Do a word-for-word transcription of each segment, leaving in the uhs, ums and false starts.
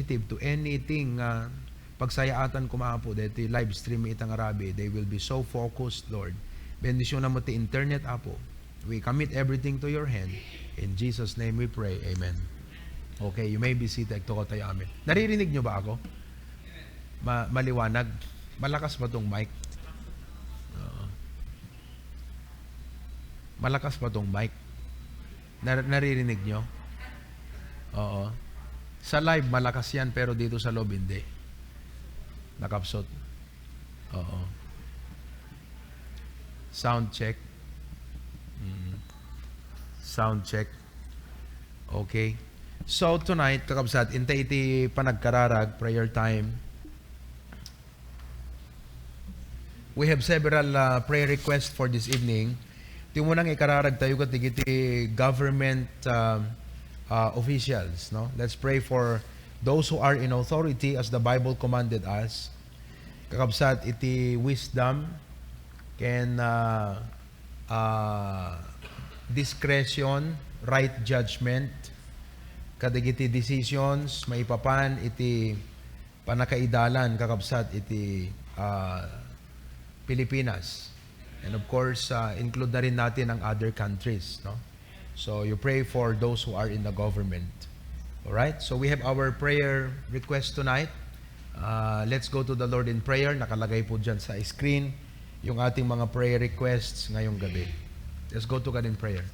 to anything nga pagsayaatan koma, Apo, daytoy live stream ita nga rabii. They will be so focused, Lord. Bendisyonam met ti internet, Apo. We commit everything to your hand. In Jesus' name we pray. Amen. Okay, you may be seated. Agtukaw tayo. Amen. Naririnig nyo ba ako? Ma-, maliwanag? Malakas ba tong mic? Oo. Malakas ba tong mic? Nar-, naririnig nyo? Oo. Sa live, malakas yan, pero dito sa loob, hindi. Nakapsot. Oo. Sound check. Mm. Sound check. Okay. So, tonight, kakabsat, intay iti panagkararag, prayer time. We have several, uh, prayer requests for this evening. Ti umuna nga ikararag tayo ket dagiti government, um, uh, officials, no? Let's pray for those who are in authority as the Bible commanded us. Kakabsat, iti wisdom ken, uh, uh, discretion, right judgment, kadagiti decisions maipapan iti pannakaidalan, kakabsat, iti, ah, Pilipinas. And of course, ah, include na rin natin ang other countries, no? So, you pray for those who are in the government. Alright? So, we have our prayer request tonight. Ah, let's go to the Lord in prayer. Nakalagay po dyan sa screen yung ating mga prayer requests ngayong gabi. Let's go to God in prayer.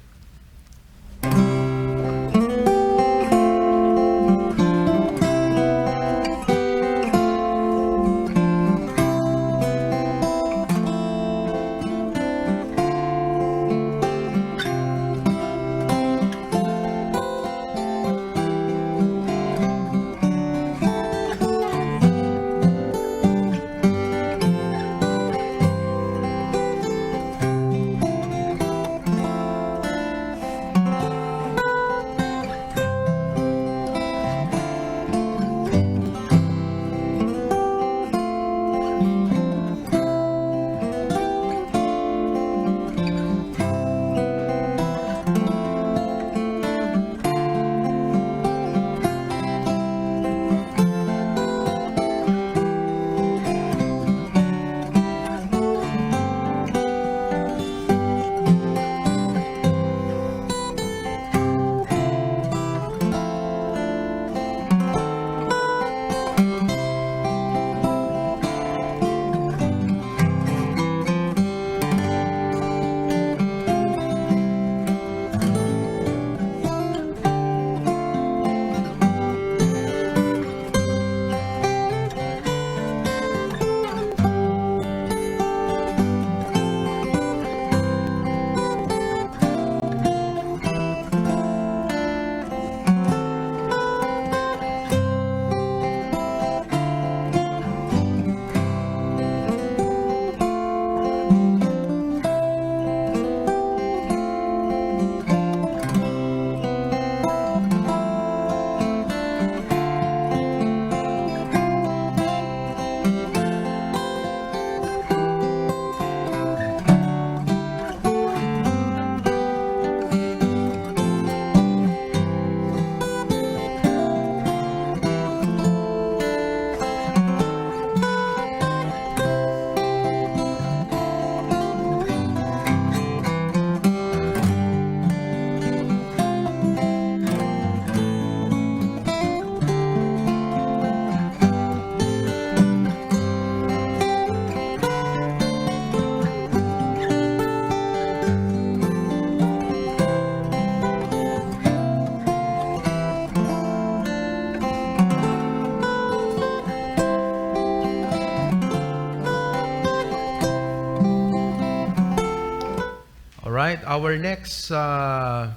All right, our next, uh,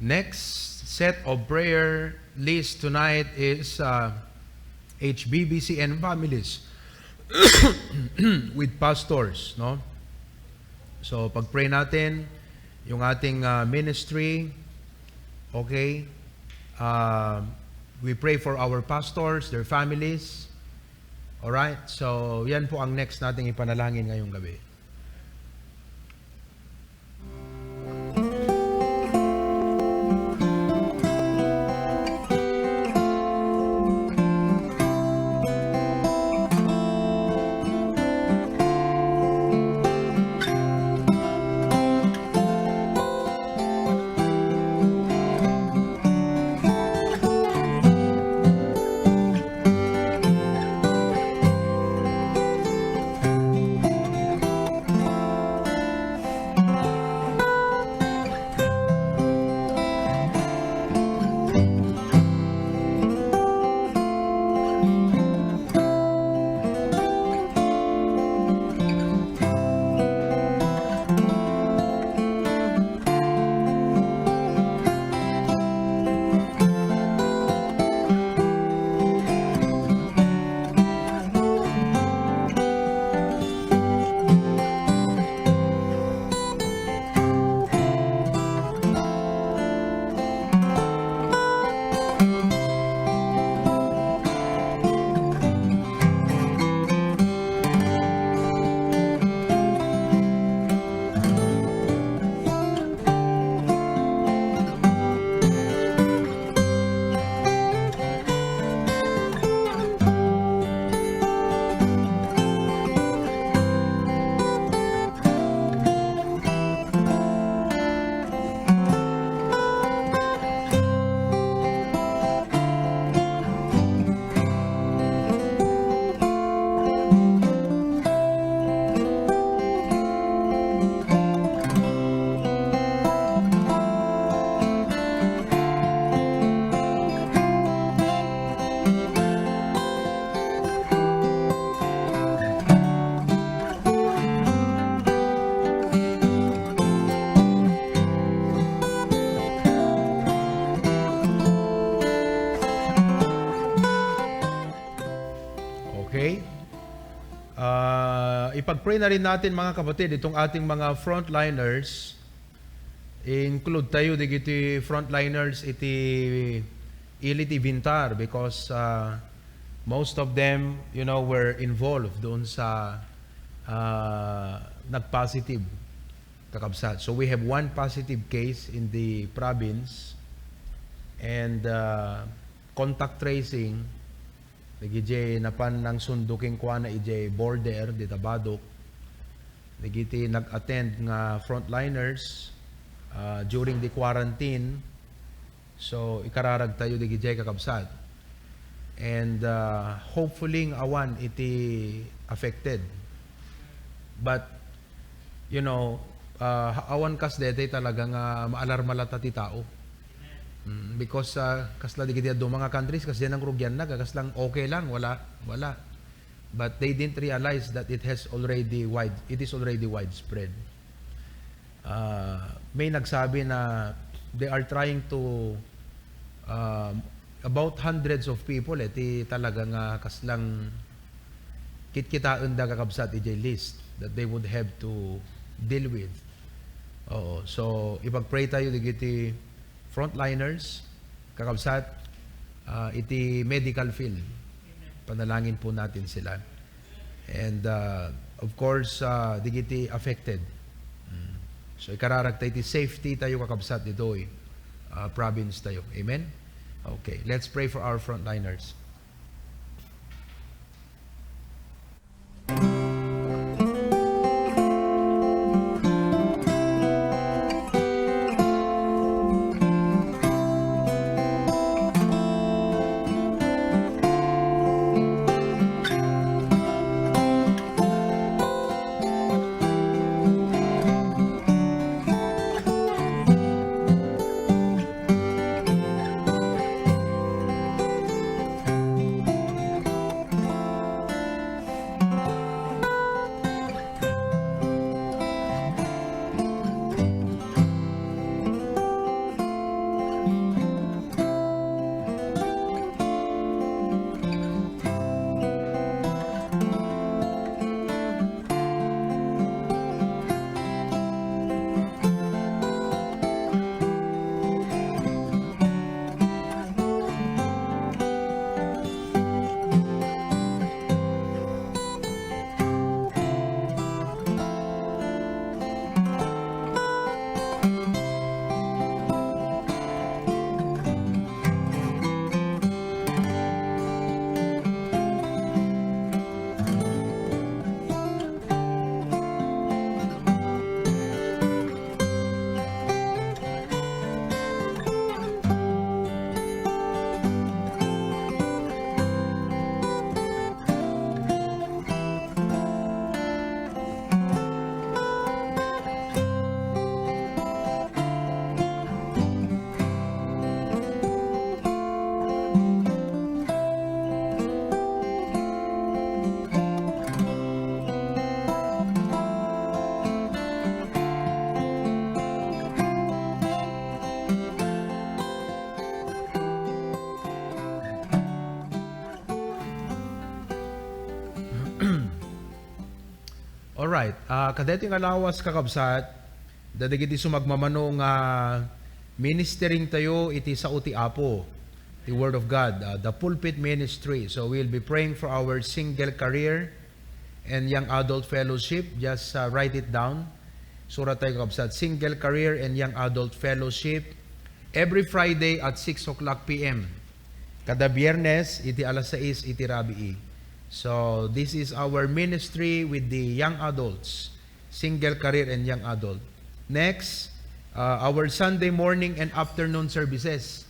next set of prayer list tonight is, uh, H B B C and families with pastors, no? So, pag-pray natin yung ating, uh, ministry, okay? Uh, we pray for our pastors, their families. All right? So, yan po ang next nating ipanalangin ngayong gabi. Ah, ipag-pray na rin natin, mga kapatid, itong ating mga frontliners. Include tayo dagiti frontliners iti ili ti Bintar because, ah, most of them, you know, were involved doon sa, ah, nag-positive, kakabsat. So we have one positive case in the province, and, ah, contact tracing, dagiti napan nangsundo kenkuana idiay border, dita Badoc, dagiti nag-attend nga frontliners, ah, during the quarantine. So, ikararag tayo dagiti kakabsat. And, ah, hopefully, nga awan iti affected. But, you know, ah, awan kas daytoy talaga nga maalarma latta ti tao. Mm, because, ah, kasla dagiti dadduma nga countries, kasdiay nangrugianna, kaslang okay lang, wala, wala. But they didn't realize that it has already wide, it is already widespread. Ah, may nagsabi na they are trying to, um, about hundreds of people, eh, ti talaga nga kaslang kitkitaenda, kakabsat, idiay list that they would have to deal with. Oo. So, ipag-pray tayo dagiti frontliners, kakabsat, ah, iti medical field. Panalangin po natin sila. And, ah, of course, ah, dagiti affected. Mm. So, ikararag tayo iti safety tayo, kakabsat, ditoy, ah, province tayo. Amen? Okay, let's pray for our frontliners. Alright. Ah, kadaytoy nga lawas, kakabsat, dagiti sumagmamano nga ministering tayo iti sao ti Apo, the Word of God, ah, the pulpit ministry. So we'll be praying for our single career and young adult fellowship. Just, ah, write it down. Surat tayo, kakabsat. Single career and young adult fellowship every Friday at six o'clock P M. Kada Biyernes, iti alas sais iti rabii. So, this is our ministry with the young adults, single career and young adult. Next, uh, our Sunday morning and afternoon services.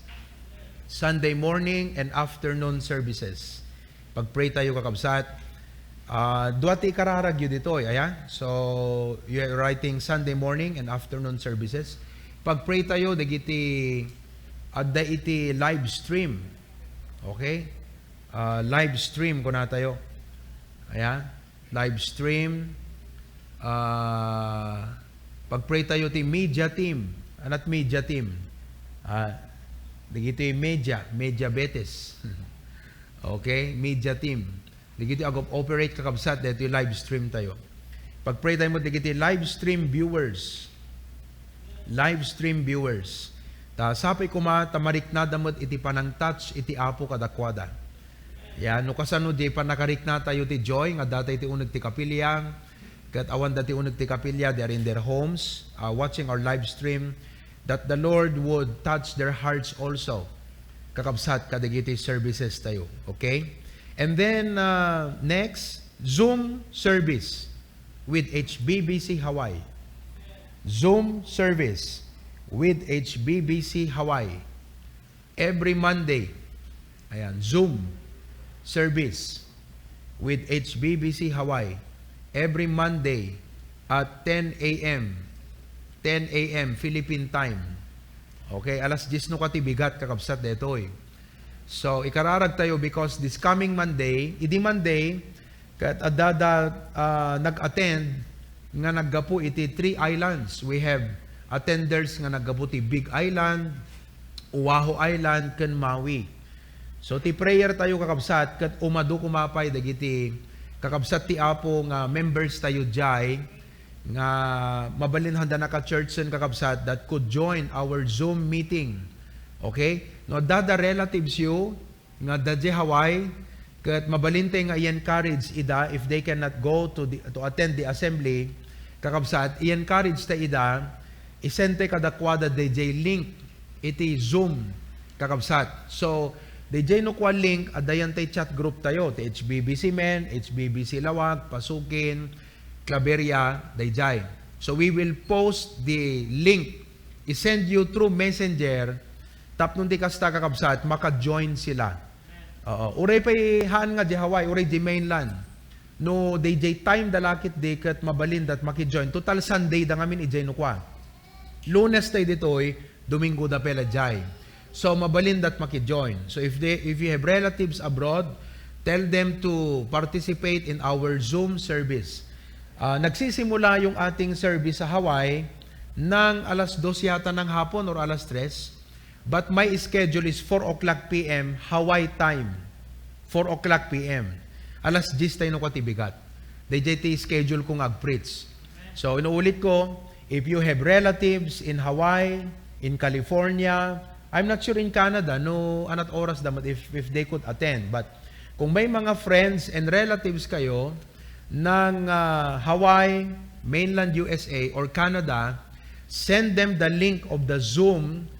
Sunday morning and afternoon services. Pag-pray tayo, kakabsat. Ah, dua ti ikararagyo ditoy, aya? So, you're writing Sunday morning and afternoon services. Pag-pray tayo, dagiti adda iti live stream. Okay? Ah, live stream, kuna tayo. Aya? Live stream. Ah, pag-pray tayo ti media team. Anat media team? Ah, dagiti media, media betes. Okay? Media team. Dagiti ag-operate, kakabsat, daytoy live stream tayo. Pag-pray tayo met dagiti live stream viewers. Live stream viewers. Ta sapay koma ta mariknada met iti panang-touch iti Apo kadakuada. Yan, no kasano di panakarikna tayo ti joy nga adda ti uneg ti kapilya, ket awan da ti uneg ti kapilya, they are in their homes, uh, watching our live stream, that the Lord would touch their hearts also, kakabsat, kadagiti services tayo. Okay? And then, uh, next, Zoom service with H B B C Hawaii. Zoom service with H B B C Hawaii. Every Monday. Ayan, Zoom service with H B B C Hawaii. Every Monday at ten A M. Ten A M Philippine time. Okay, alas diyes no kua ti bigat, kakabsat, daytoy. So, ikararag tayo because this coming Monday, idi Monday, ket adda da, ah, nag-attend nga naggapu iti three islands. We have attenders nga naggapu ti Big Island, Oahu Island, ken Maui. So, ti prayer tayo, kakabsat, ket umadu koma pay dagiti kakabsat ti Apo nga members tayo diay, nga mabalin handa naka-church sen kakabsat that could join our Zoom meeting. Okay? No, adda da relatives yu nga adda diay Hawaii, ket mabalin tay nga i-encourage ida if they cannot go to the, to attend the assembly, kakabsat, i-encourage ta ida, isend tay kadakuada daydiay link iti Zoom, kakabsat. So, daydiay no kua link, adda yan tay chat group tayo, ti H B B C Men, H B B C Laoag, Pasukin, Claveria, daydiay. So, we will post the link. I-send you through messenger. Tapno di kasta, kakabsat, maka-join sila. Oo. Uray pay haan nga di Hawaii, uray di mainland. No, daydiay time da lakit di ket mabalin dat maki-join. Total Sunday da ngamin idiay no kua. Lunes tay ditoy, Domingo da pay la diay. So, mabalin dat maki-join. So, if they, if you have relatives abroad, tell them to participate in our Zoom service. Ah, nagsisimula yung ating service sa Hawaii ng alas dos yata ng hapon or alas tres. But my schedule is four o'clock P M Hawaii time. Four o'clock P M. Alas diyes tayo no kua ti bigat. Daydiay ti schedule ko nga ag-preach. So, inuulit ko, if you have relatives in Hawaii, in California, I'm not sure in Canada, no, anat oras damat if, if they could attend. But kung may mga friends and relatives kayo ng, ah, Hawaii, mainland U S A, or Canada, send them the link of the Zoom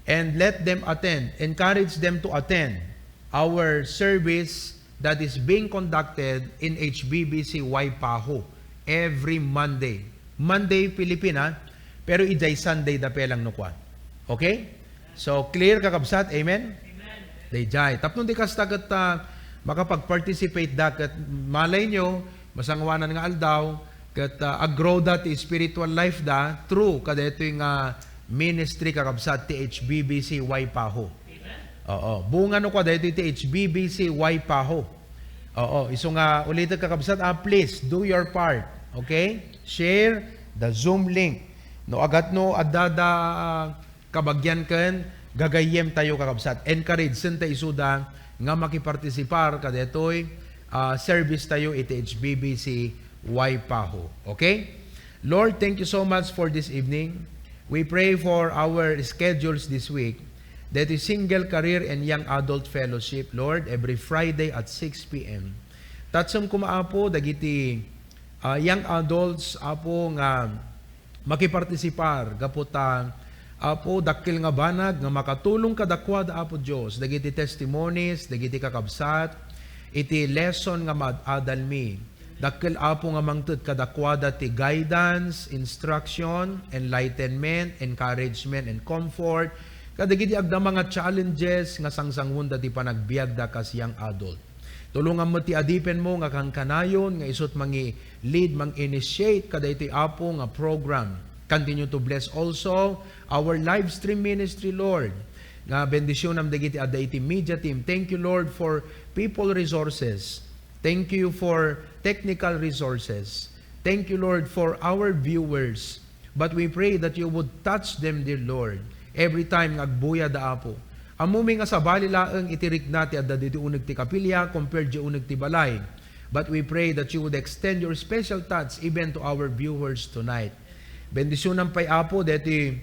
and let them attend. Encourage them to attend our service that is being conducted in H B B C Waipahu every Monday. Monday, Philippine, ha? Pero idiay Sunday da pay lang no kua. Okay? So, clear, kakabsat? Amen? Amen. Daydiay. Tapno di kasta ket, ah, makapag-participate da ket malay nyo, masangoanan nga aldaw, ket, ah, ag-grow da ti spiritual life da through kadaytoy nga ministry, kakabsat, ti H B B C Waipahu. Oo. Bunga no kua daytoy ti H B B C Waipahu. Oo. Isu nga ulitek, kakabsat, ah, please do your part. Okay? Share the Zoom link. No, agatno adda da, ah, kabagyan ken gagayyem tayo, kakabsat. Encourage sen ta isuda nga makipartisipar kadaytoy, ah, service tayo iti H B B C Waipahu. Okay? Lord, thank you so much for this evening. We pray for our schedules this week. That is Single, Career, and Young Adult Fellowship, Lord, every Friday at six P M. Touch-em koma, Apo, dagiti, ah, young adults, Apo, nga makipartisipar gapu ta, Apo, dakkel nga banag nga makatulong kadakuada, Apo Dios, dagiti testimonies, dagiti kakabsat, iti lesson nga maad-adalmi. Dakkel, Apo, nga mangted kadakuada ti guidance, instruction, enlightenment, encouragement, and comfort kadagiti agdama nga challenges nga sangsanguenda ti panagbiagda kas young adult. Tulongam met ti adipenmo nga kankanayon nga isut' mangi-lead, mang-initiate kadaytoy, Apo, nga program. Continue to bless also our live stream ministry, Lord. Nga bendisyonam dagiti adda iti media team. Thank you, Lord, for people resources. Thank you for technical resources. Thank you, Lord, for our viewers. But we pray that you would touch them, dear Lord, every time nga agbuyada, Apo. Ammomi nga sabali laeng iti rikna ti adda ditoy uneg ti kapilya compared ti uneg ti balay. But we pray that you would extend your special touch even to our viewers tonight. Bendisyonam pay, Apo, deti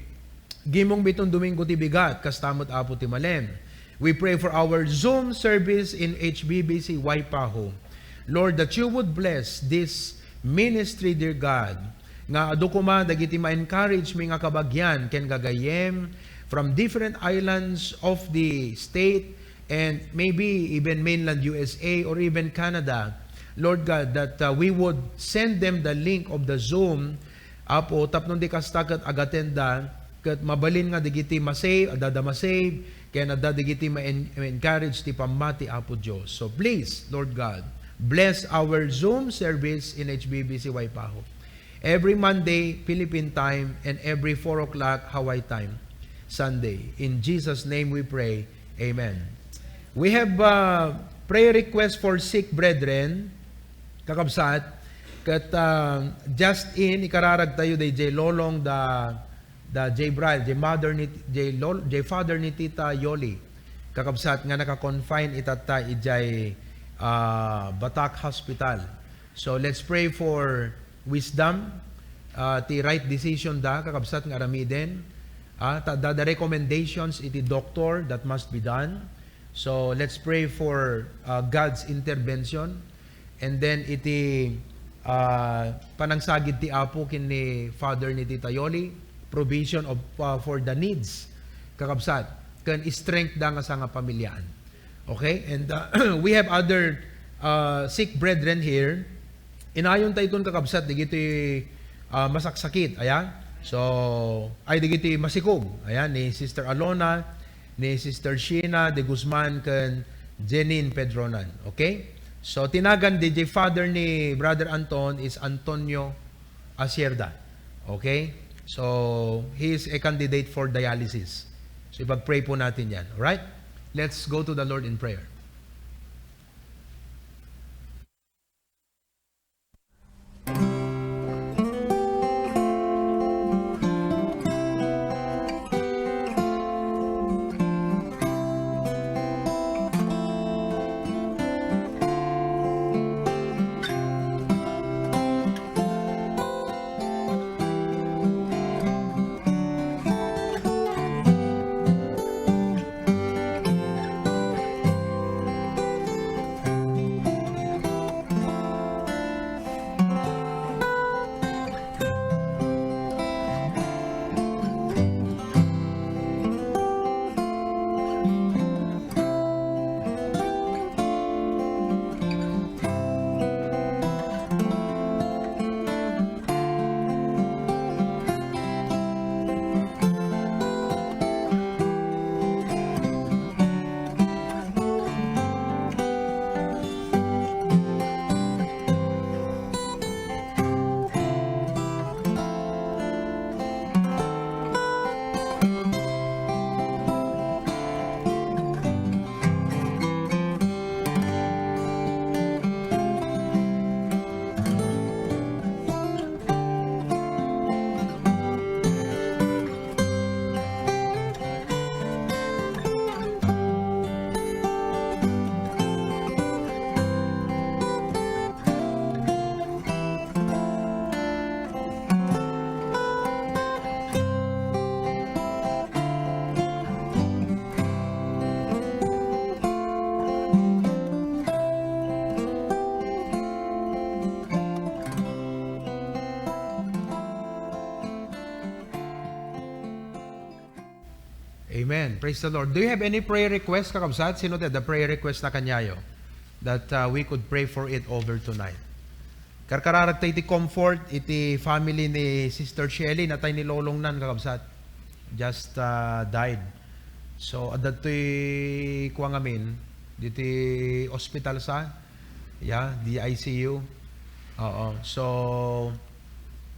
gimong mi iton Domingo ti bigat, kasta met, Apo, ti malem. We pray for our Zoom service in H B B C Waipahu. Lord, that you would bless this ministry, dear God, nga adu koma dagiti ma-encourage mi nga kabagian ken gagayyem from different islands of the state and maybe even mainland U S A or even Canada. Lord God, that, uh, we would send them the link of the Zoom, Apo, tapno di kasta ket agatenda, ket mabalin nga dagiti ma-save, adda da ma-save, ken adda dagiti ma-en-, ma-encourage ti pammati, Apo Dios. So please, Lord God, bless our Zoom service in H B B C Waipahu. Every Monday, Philippine time, and every four o'clock, Hawaii time, Sunday. In Jesus' name we pray. Amen. We have, uh, prayer request for sick brethren, kakabsat, ket, uh, just in, ikararag tayo dayjay lolong da, da jay bride, jay mother ni, jay lol-, jay father ni Tita Yoli, kakabsat, nga naka-confine itatta ijay, uh, Batak Hospital. So, let's pray for wisdom, uh, ti right decision da, kakabsat, nga aramiden. Ah, ta-, da, the recommendations iti doctor that must be done. So, let's pray for, uh, God's intervention. And then iti, uh, panangsagid ti Apo ken ni Father ni Tita Yoli, provision of, uh, for the needs, kakabsat, ken strength da nga sangapamiliaan. Okay? And, uh, we have other, uh, sick brethren here. Inayon ta iton, kakabsat, dagiti, uh, masaksakit, aya. So, ay, dagiti masikog, aya, ni Sister Alona, ni Sister Sheena de Guzman, ken Jenin Pedronan. Okay? So, ti nagan dayjay father ni Brother Anton is Antonio Asierda. Okay? So, he is a candidate for dialysis. So, ipag-pray po natin yan. Alright? Let's go to the Lord in prayer. Amen. Praise the Lord. Do you have any prayer request, kakabsat? Sino ti adda prayer request na kaniayo that, uh, we could pray for it over tonight? Karkararag tayo iti comfort iti family ni Sister Shelly, natay ni lolongnan, kakabsat. Just, uh, died. So, adda toy kua ngamin, diti hospital sa, yeah, D I C U. Oo. So,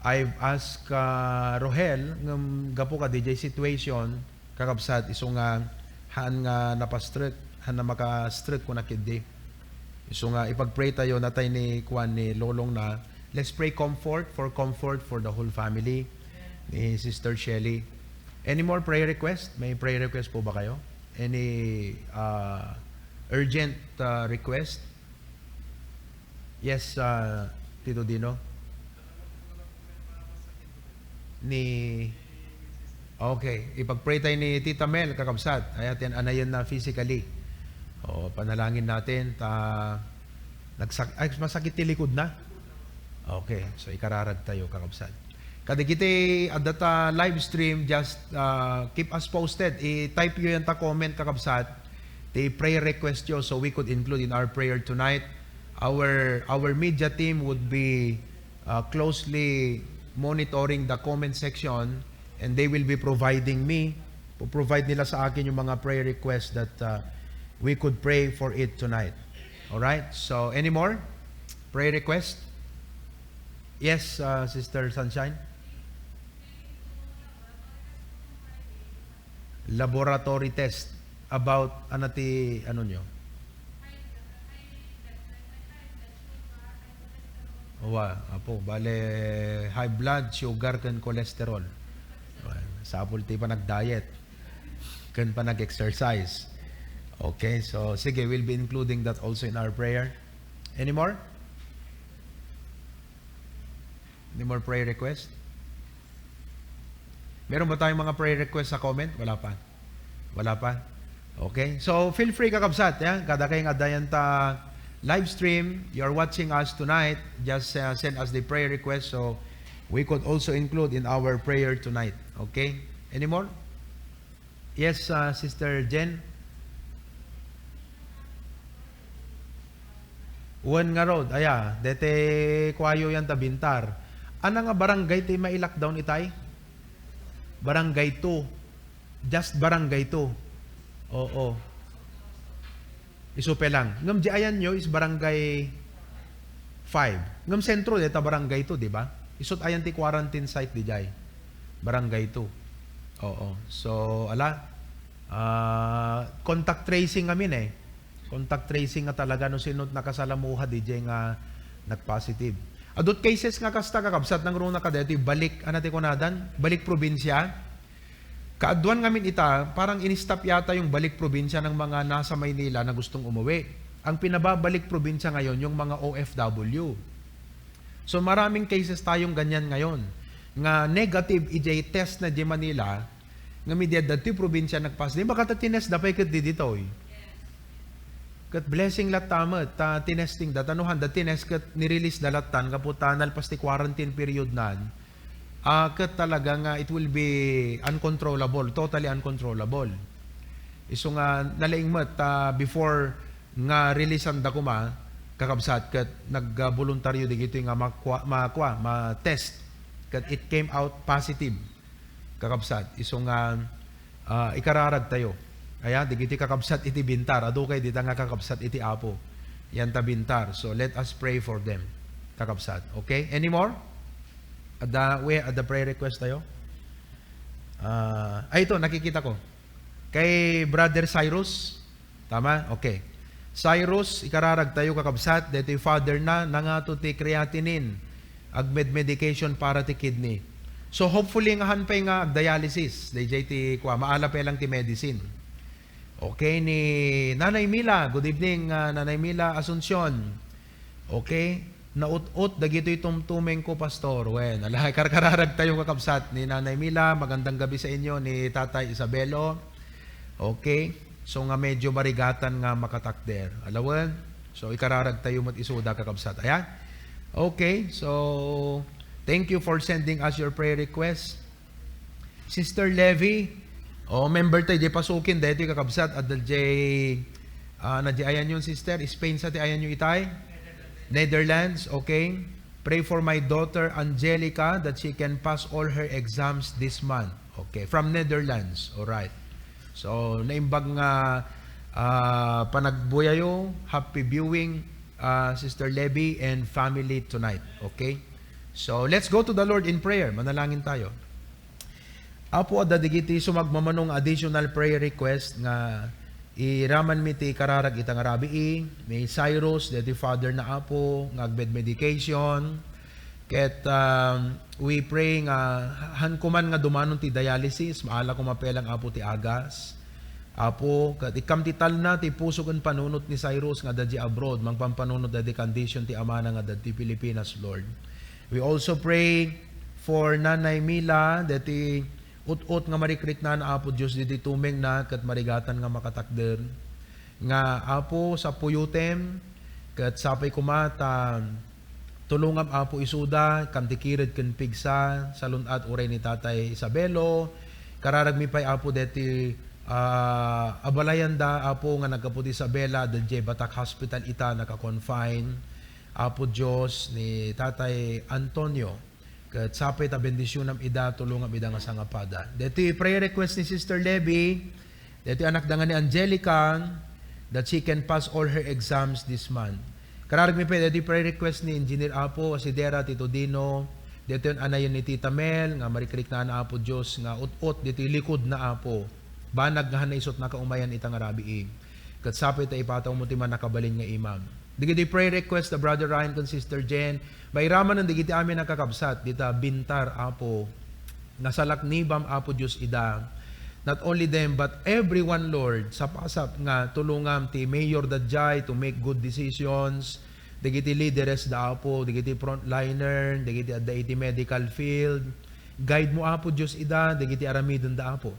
I've asked, uh, Rohel, ngem gapu kadi jay situation, kakabsat, isu nga haan nga napa-stroke, haan nga maka-stroke kuna ketdi. Isu nga ipag-pray tayo, natay ni kuan ni lolongna. Let's pray comfort, for comfort for the whole family ni Sister Shelly. Any more prayer request? May prayer request po ba kayo? Any, uh, urgent, uh, request? Yes, ah, Tito Dino. Ni, okay, ipag-pray tayo ni Tita Mel, kakabsat. Ay, atin, anayen na physically. O, panalangin natin, ta, nagsak-, ay, masakit ti likod na. Okay, so ikararag tayo, kakabsat. Kadagiti adda ta live stream, just, ah, keep us posted. I-type yo yan ta comment, kakabsat. The prayer request yo, so we could include in our prayer tonight. Our, our media team would be, uh, closely monitoring the comment section, and they will be providing me, po-provide nila sa akin yung mga prayer request that, uh, we could pray for it tonight. All right? So, any more prayer request? Yes, uh, Sister Sunshine? Laboratory test about, ano ti, ano nyo? Wa, apo, bale, high blood, sugar, ken cholesterol. Sapul ti panag-diet, ken panag-exercise. Okay, so, sige, we'll be including that also in our prayer. Any more? Any more prayer request? Meron ba tayong mga prayer request sa comment? Wala pa. Wala pa? Okay. So, feel free, kakabsat, ya. Kada kayong adda yan ta live stream, you're watching us tonight, just, uh, send us the prayer request so we could also include in our prayer tonight. Okay? Any more? Yes, uh, Sister Jen? Wen ngarud, aya, dete kuayo yan ta Bintar. Ana nga barangay ti mai-lockdown itay? Barangay two. Just Barangay two. Oo. Isu pay lang. Ngem di ayanyo is Barangay five. Ngem sentro deta Barangay two, di ba? Isut ayan ti quarantine site diay. Barangay two. Oo. So, ala, ah, contact tracing ngamin eh. Contact tracing nga talaga no sino nakasalamuha diay nga nagpositive. Adut cases nga kasta, kakabsat, nangruna kadaytoy balik, ano ti kunadan? Balik probinsya. Kaaduan ngamin ita, parang in-stop yata yung balik probinsya ng mga nasa Maynila na gustong umuwi. Ang pinababalik probinsya ngayon, yung mga O F W. So, maraming cases tayong ganyan ngayon, nga negative idiay test na di Manila, nga mi diay adda ti probinsya nagpas-, di ba, kata tinest da pay ket di ditoy? Ket blessing latta met, ta tinesting da, ta no handa tinest ket ni-release da lattan, kapu ta nalpas ti quarantine period nan, ah, ket talaga nga it will be uncontrollable, totally uncontrollable. Isu nga nalaing met, ah, before nga releasean da koma, kakabsat, ket nagboluntaryo digitoy nga makua-, makua-, ma-test. Ket it came out positive, kakabsat. Isu nga, ah, ikararag tayo. Aya, digitoy kakabsat iti Bintar. Adu kay dita nga kakabsat iti Apo. Yan ta Bintar. So, let us pray for them, kakabsat. Okay? Any more? Adda, we, adda prayer request tayo? Ah, ay, ito, nakikita ko. Kay Brother Cyrus. Tama? Okay. Cyrus, ikararag tayo, kakabsat, daytoy father na, nangato ti creatinine, agmed medication para ti kidney. So, hopefully, nga han pay nga agdialysis, dayjay ti, kua, maala pay lang ti medicine. Okay, ni Nanay Mila. Good evening, ah, Nanay Mila Asuncion. Okay? Naut-ot dagitoy tumtumeng ko, Pastor. Wen, ala, karkararag tayo, kakabsat, ni Nanay Mila. Magandang gabi sa inyo, ni Tatay Isabelo. Okay? So, nga medyo marigatan nga makatakder. Alawen? So, ikararag tayo met isuda, kakabsat. Aya? Okay, so, thank you for sending us your prayer request. Sister Levy, o, member tayo, di pasukin, daytoy kakabsat, adda jay, ah, na di ayan yun, sister? Spain sa ti ayan yun itay? Netherlands, okay. Pray for my daughter Angelica that she can pass all her exams this month. Okay, from Netherlands. All right. So, naimbag nga, ah, panagbuyayo, happy viewing, ah, Sister Levy and family tonight. Okay? So, let's go to the Lord in prayer. Manalangin tayo. Apo, adda digiti sumagmamano nga additional prayer request nga iraman mi ti kararag ita nga rabii, ni Cyrus, deti father na, Apo, nga agmed medication. Ket, um, we pray nga han kuman nga dumanon ti dialysis, maala koma pay lang, Apo, ti agas. Apo, ket ikkam ti talna ti puso ken panunot ni Cyrus nga adda diay abroad, mangpampanunot daydi condition ti amana nga adda ti Pilipinas, Lord. We also pray for Nanay Mila, daytoy ut-ot nga marikriknana, Apo Dios, ditoy tumengna, ket marigatan nga makatakder. Nga, Apo, sapuyotem, ket sapay koma ta tulongam, Apo, isuda, kam ti kired ken pigsa, salun-at uray ni Tatay Isabelo. Kararagmi pay, Apo, deti, ah, abalayanda, Apo, nga naggapu ti Isabela, adda diay Batak Hospital ita, naka-confine. Apo Dios, ni Tatay Antonio. Ket sapay ta bendisionam ida, tulongam ida nga sangapada. Deti prayer request ni Sister Levy, deti anakda nga ni Angelica, that she can pass all her exams this month. Kararagmi pay deti prayer request ni Engineer Apo, Asidera, Tito Dino, deti anayon ni Tita Mel, nga marikriknana, Apo Dios, nga ut-ot deti likod na, Apo. Banag nga han isut nakaumayan ita nga rabii. Ket sapay ta ipatawmo ti mannakabalin nga imam. Dagiti prayer request da Brother Ryan ken Sister Jen, mairaman dagiti amin a kakabsat dita Bintar, Apo, nga salaknibam, Apo Dios, ida. Not only them, but everyone, Lord, sapasap nga tulongam ti mayor daydiay to make good decisions, dagiti leaders da, Apo, dagiti frontliner, dagiti adda iti medical field. Guide mo, Apo Dios, ida, dagiti aramiden da, Apo.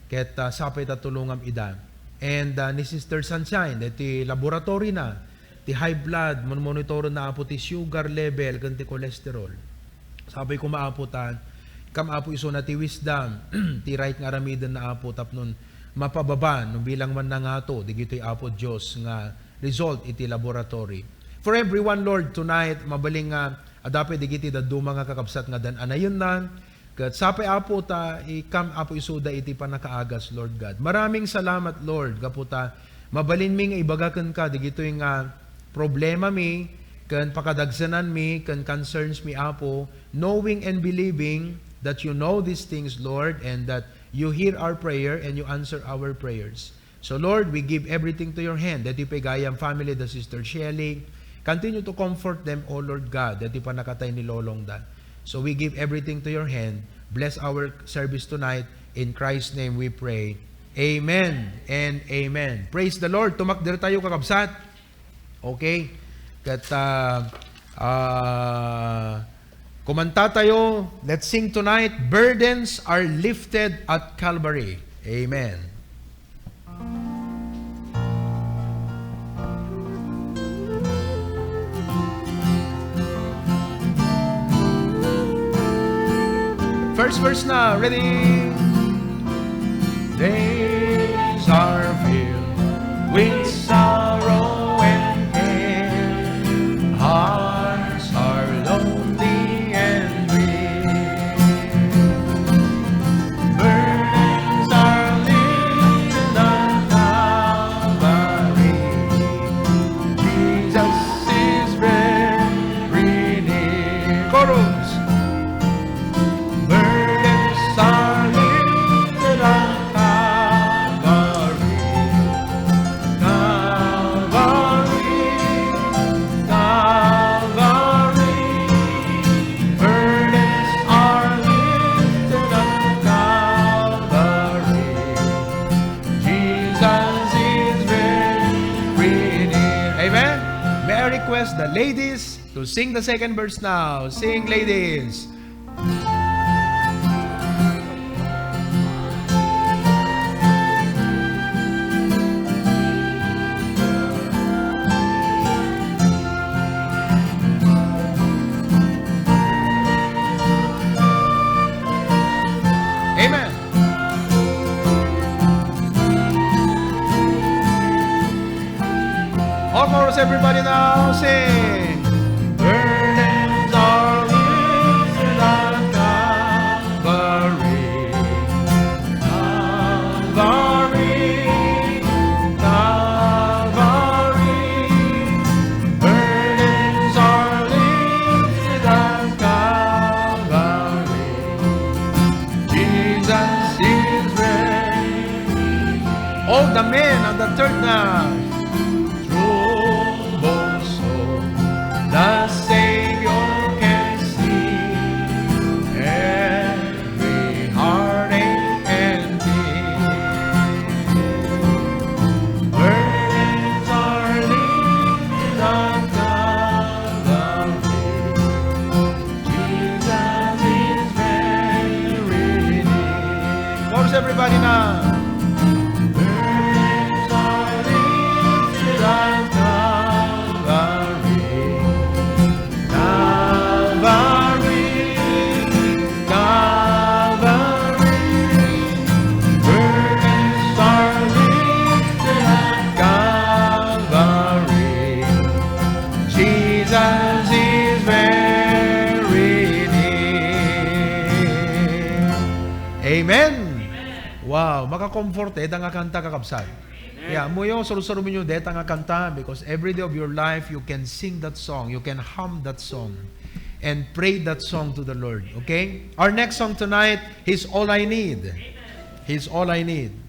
Ket, ah, sapay ta tulongam ida. And, ah, ni Sister Sunshine, deti laboratory na, ti high blood, mon-, monitoren na, Apo, ti sugar level ken ti cholesterol. Sapay koma, Apo, ta kam, Apo, isuna ti wisdom, ti right nga aramiden na, Apo, tapnon mapababa no bilang man nangato dagitoy, Apo Dios, nga result iti laboratory. For everyone, Lord, tonight, mabalin nga adda pay dagiti dadduma nga kakabsat nga dan-anayenna, ket sapay, Apo, ta ikam, Apo, isuda iti pannakaagas, Lord God. Maraming salamat, Lord, gapu ta mabalinmi nga ibaga kenka dagitoy nga problemami ken pakadagsenanmi ken concerns mi, Apo, knowing and believing that you know these things, Lord, and that you hear our prayer and you answer our prayers. So, Lord, we give everything to your hand. Daytoy pay gayam family da Sister Shelly, continue to comfort them, O Lord God. Daytoy pannakatay ni lolongda. So, we give everything to your hand. Bless our service tonight. In Christ's name we pray. Amen and amen. Praise the Lord. Tumakder tayo, kakabsat. Okay? Ket, ah, ah, kumanta tayo. Let's sing tonight, "Burdens Are Lifted at Calvary." Amen. First verse na. Ready? Days are filled with sorrow and care. Hearts are lonely and weary. Burdens are lifted on Calvary. Jesus is very near. Chorus. Burdens are lifted on Calvary. Calvary, Calvary. Burdens are lifted on Calvary. Jesus is very near. Amen? May I request the ladies to sing the second verse now. Sing, ladies. Amen. All chorus, everybody now, sing. Burdens are lifted at Calvary. Calvary, Calvary. Burdens are lifted at Calvary. Jesus is reigning. All the men on the third now. Troubles so Jesus is very near. Amen. Wow, maka-comfort ita nga kanta, kakabsat. Yeah, ammoyo, sursurubenyo deta nga kanta, because every day of your life, you can sing that song, you can hum that song, and pray that song to the Lord, okay? Our next song tonight, He's All I Need. He's All I Need.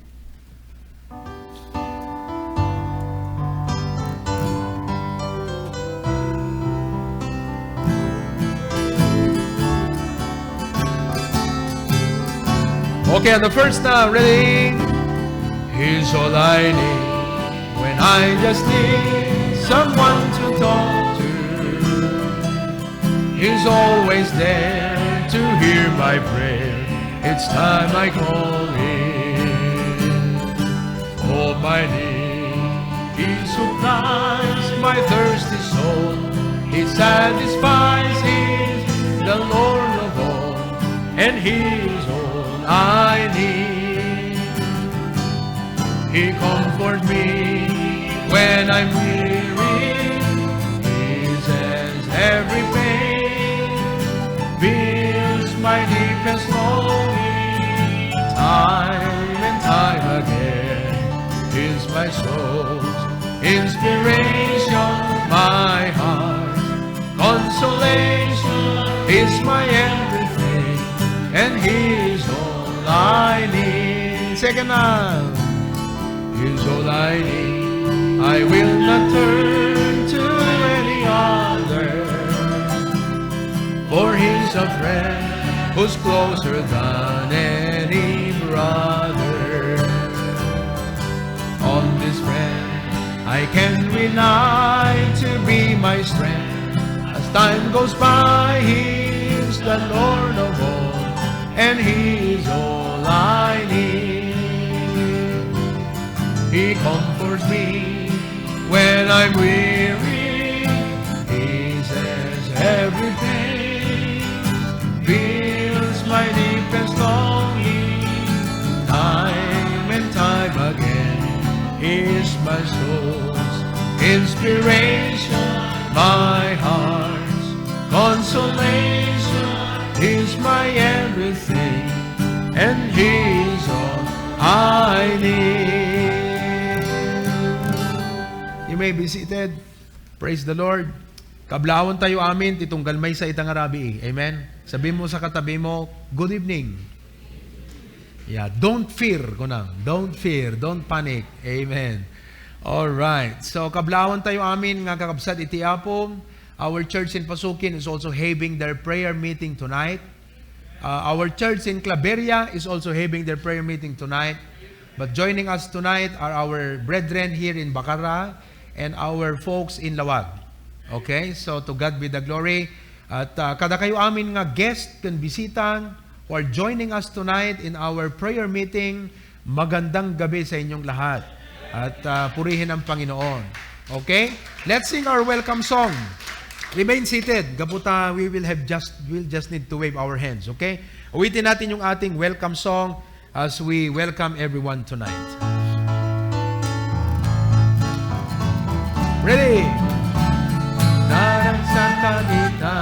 Okay, on the first, uh, ready? He's all I need when I just need someone to talk to. He's always there to hear my prayer each time I call Him. All my need, He supplies my thirsty soul. He satisfies, He's the Lord of all, and He's all I need. He comforts me when I'm weary. He says every pain, fills my deepest longing. Time and time again, He's my soul's inspiration, my heart's consolation. He's my everything, and He's all I need. Second half. He's all I need. I will not turn to any other, for He's a friend who's closer than any brother. On this friend I can rely to be my strength. As time goes by, He's the Lord of all, and He's all I need. He comforts me when I'm weary. He says every pain, fills my deepest longing. Time and time again, He's my soul's inspiration, my heart's consolation. He's my everything, and He's all I need. You may be seated. Praise the Lord. Kablaawentayo amin ti tunggal maysa ita nga rabii. Amen. Sabienmo sa katabimo, "Good evening." Yeah, don't fear, kunam. Don't fear, don't panic. Amen. All right. So, kablaawentayo amin nga kakabsat iti Apo. Our church in Pasukin is also having their prayer meeting tonight. Uh, our church in Claveria is also having their prayer meeting tonight. But joining us tonight are our brethren here in Bacarra and our folks in Laoag. Okay, so to God be the glory. At, uh, kadakayo amin nga guest ken bisita who are joining us tonight in our prayer meeting, magandang gabi sa inyong lahat. At, uh, purihin ang Panginoon. Okay? Let's sing our welcome song. Remain seated. Gapu ta, we will have just, we'll just need to wave our hands, okay? Awitin natin yung ating welcome song as we welcome everyone tonight. Ready? Naragsak ka dita,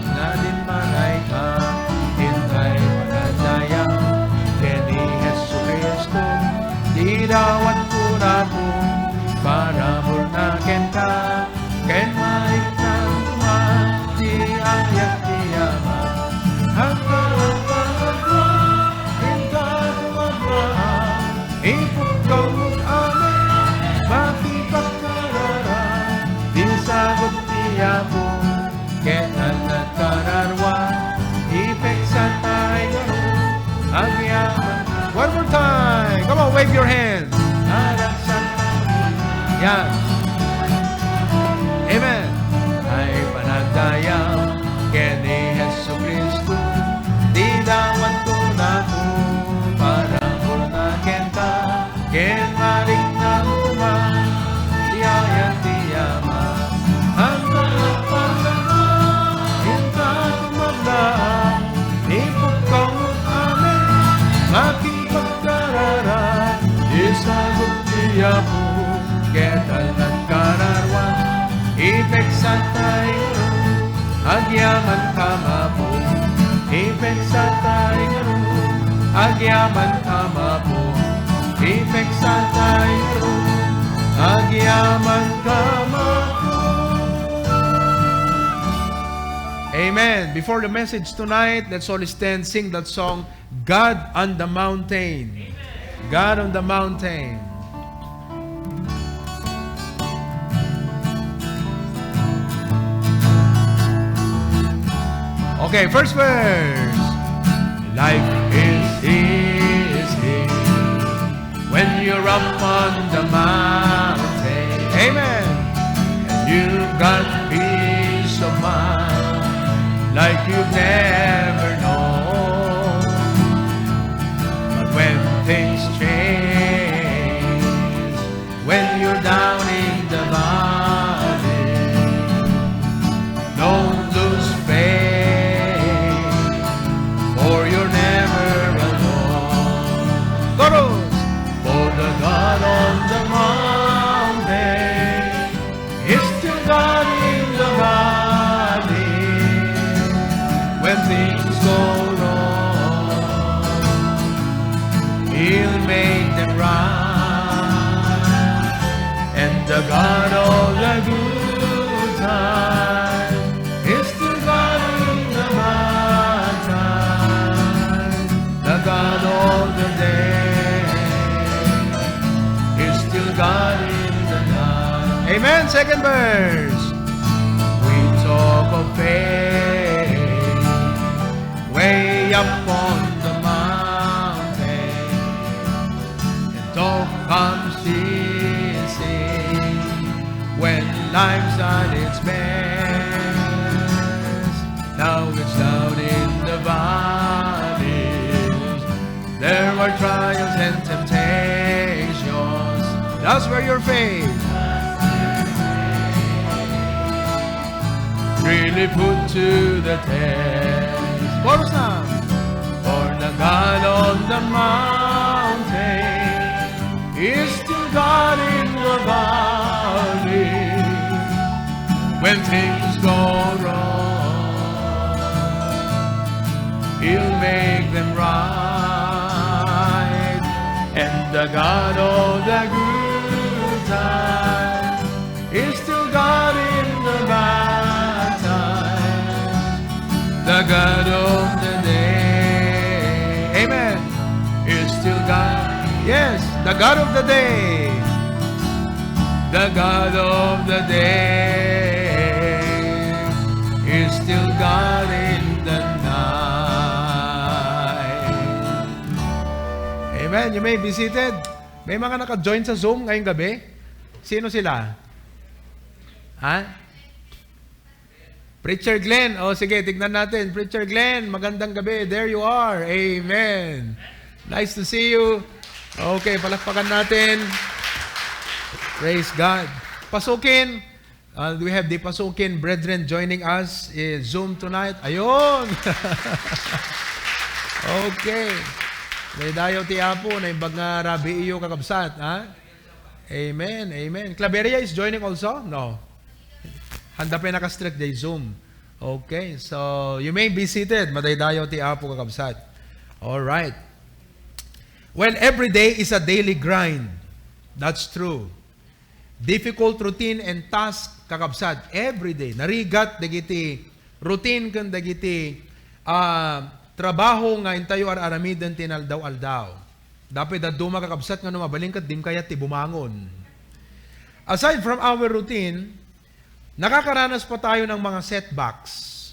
nadin maray ka, intay panagdayag ken ni Jesucristo, idawat ko na po para murna kenka. Ken maikna koma ti ayat ti Ama, agpalagpalagna, inka koma Abraham, ipukkaw met amin, makipagkararag, ti sagut ti Apo, ket adda kararua, ipeksa tay garo, agyaman. One more time. Come on, wave your hands. Yan. Amen. Ay panagdayag ken ni Jesucristo, ti dawat ko na po para murna kenka, ken maikna koma ti ayat ti Ama. Agpalagpalagna, inka koma Abraham, ipukkaw met amin, makipagkararag, ti sagut ti Apo, ket Satay ngarud, agyaman ka mapu. Ipeksa tayo ngarud, agyaman ka mapu. Ipeksa tayo ngarud, agyaman ka mapu. Amen. Before the message tonight, let's all stand, sing that song, God on the Mountain. God on the Mountain. Okay, first verse. Life is easy when you're up on the mountain. Amen. And you've got peace of mind like you've never known. But when things change, when you're down in the valley, don't lose faith, for you're never alone. Chorus! For the God on the mountain is still God in the valley. When things go wrong, He'll make them right. And the God of the good time is still God in the bad time. The God of the day is still God in the night. Amen. Second verse. We talk of faith way up on the mountain. And talk comes easy when life's at its best. Now it's down in the valleys. There are trials and temptations. That's where your faith really put to the test. Chorus na. For the God on the mountain is still God in the valley. When things go wrong, He'll make them right. And the God of the good time is still God in the bad times. The God of the day. Amen. Is still God. Yes, the God of the day. The God of the day is still God in the night. Amen. You may be seated. May mga naka-join sa Zoom ngayong gabi. Sino sila? Ha? Preacher Glenn. O, sige, tignan natin. Preacher Glenn, magandang gabi. There you are. Amen. Nice to see you. Okay, palakpakan natin. Praise God. Pasukin. Uh, we have the Pasukin brethren joining us in Zoom tonight. Ayun! Okay. Daydayaw ti Apo, naimbag nga rabii iyo, kakabsat, ha? Amen, amen. Claveria is joining also? No. Handa pay naka-streak diay Zoom. Okay, so you may be seated. Madaydayaw ti Apo, kakabsat. All right. Well, every day is a daily grind. That's true. Difficult routine and task, kakabsat, every day. Narigat dagiti routine ken dagiti, ah, trabaho nga intayo ar-aramiden ti inaldaw-aldaw. Dapat dadduma, kakabsat, nga no mabalin ket dim kayat ti bumangon. Aside from our routine, nakakaranas pa tayo ng mga setbacks.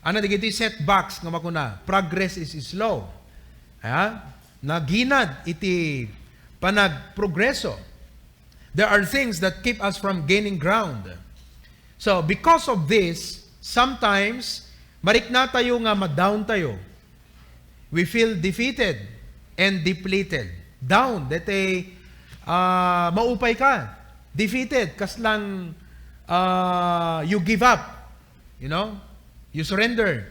Ano dagiti setbacks nga makuna? Progress is slow. Ha? Naginad iti panagprogreso. There are things that keep us from gaining ground. So, because of this, sometimes, marikna tayo nga ma-down tayo. We feel defeated and depleted. Down, dete, ah, maupay ka. Defeated, kaslang, ah, you give up. You know? You surrender.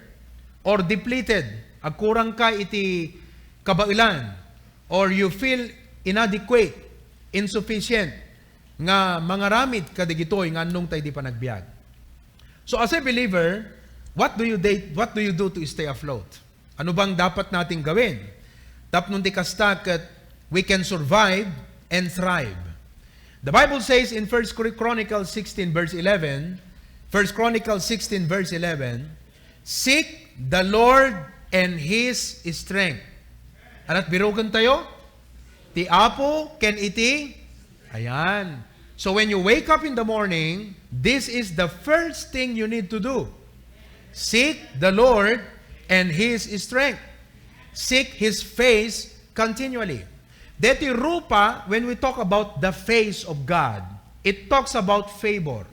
Or depleted, agkurang ka iti kabaelan. Or you feel inadequate, insufficient. nga mangaramid kadagitoy nga annongta idi panagbiag. So as a believer, what do you date, what do you do to stay afloat? Ano bang dapat nating gawin? Tapno ti kasta ket we can survive and thrive. The Bible says in First Chronicles sixteen verse eleven, First Chronicles sixteen verse eleven, "Seek the Lord and His strength." Ania ti biruken tayo? Ti Apo ken iti, ayan. So when you wake up in the morning, this is the first thing you need to do. Seek the Lord and His strength. Seek His face continually. Deti rupa, when we talk about the face of God, it talks about favor.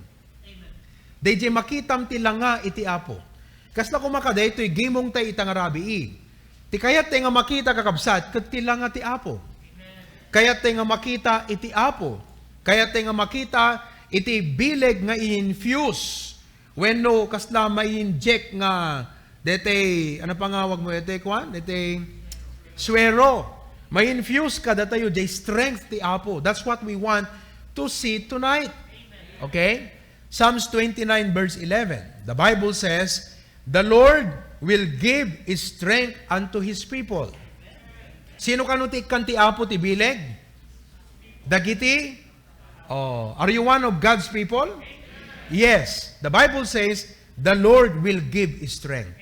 Dayjay makitam ti langa iti Apo. Kasla koma kadaytoy gimongtay ita nga rabii. Ti kayattay nga makita, kakabsat, ket ti langa ti Apo. Kayattay nga makita iti Apo. Kayattay nga makita iti bileg nga i-infuse. Wenno kasla mai-inject nga detay, ano pangawag mo, detay kuan? Detay suero. Mai-infuse kadatayo jay strength ti Apo. That's what we want to see tonight. Okay? Psalms twenty-nine verse eleven. The Bible says, "The Lord will give strength unto His people." Sino kano ti ikkan ti Apo ti bileg? Dagiti, oh, are you one of God's people? Yes. The Bible says, "The Lord will give strength."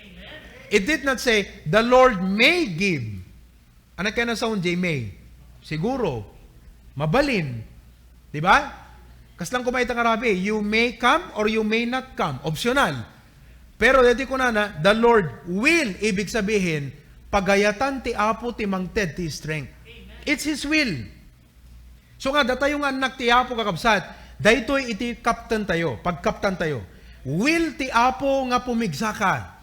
It did not say, "The Lord may give." Ano kaya na sound, J May? Siguro. Mabalin. Di ba? Kasla koma ita nga rabii, "You may come or you may not come." Optional. Pero deti kunana, "The Lord will," ibig sabihin, pagayatan ti Apo ti mangted ti strength. It's His will. So nga, datayo nga annak ti Apo, kakabsat, daytoy iti kaptan tayo, pagkaptan tayo. Will ti Apo nga pumigsaka.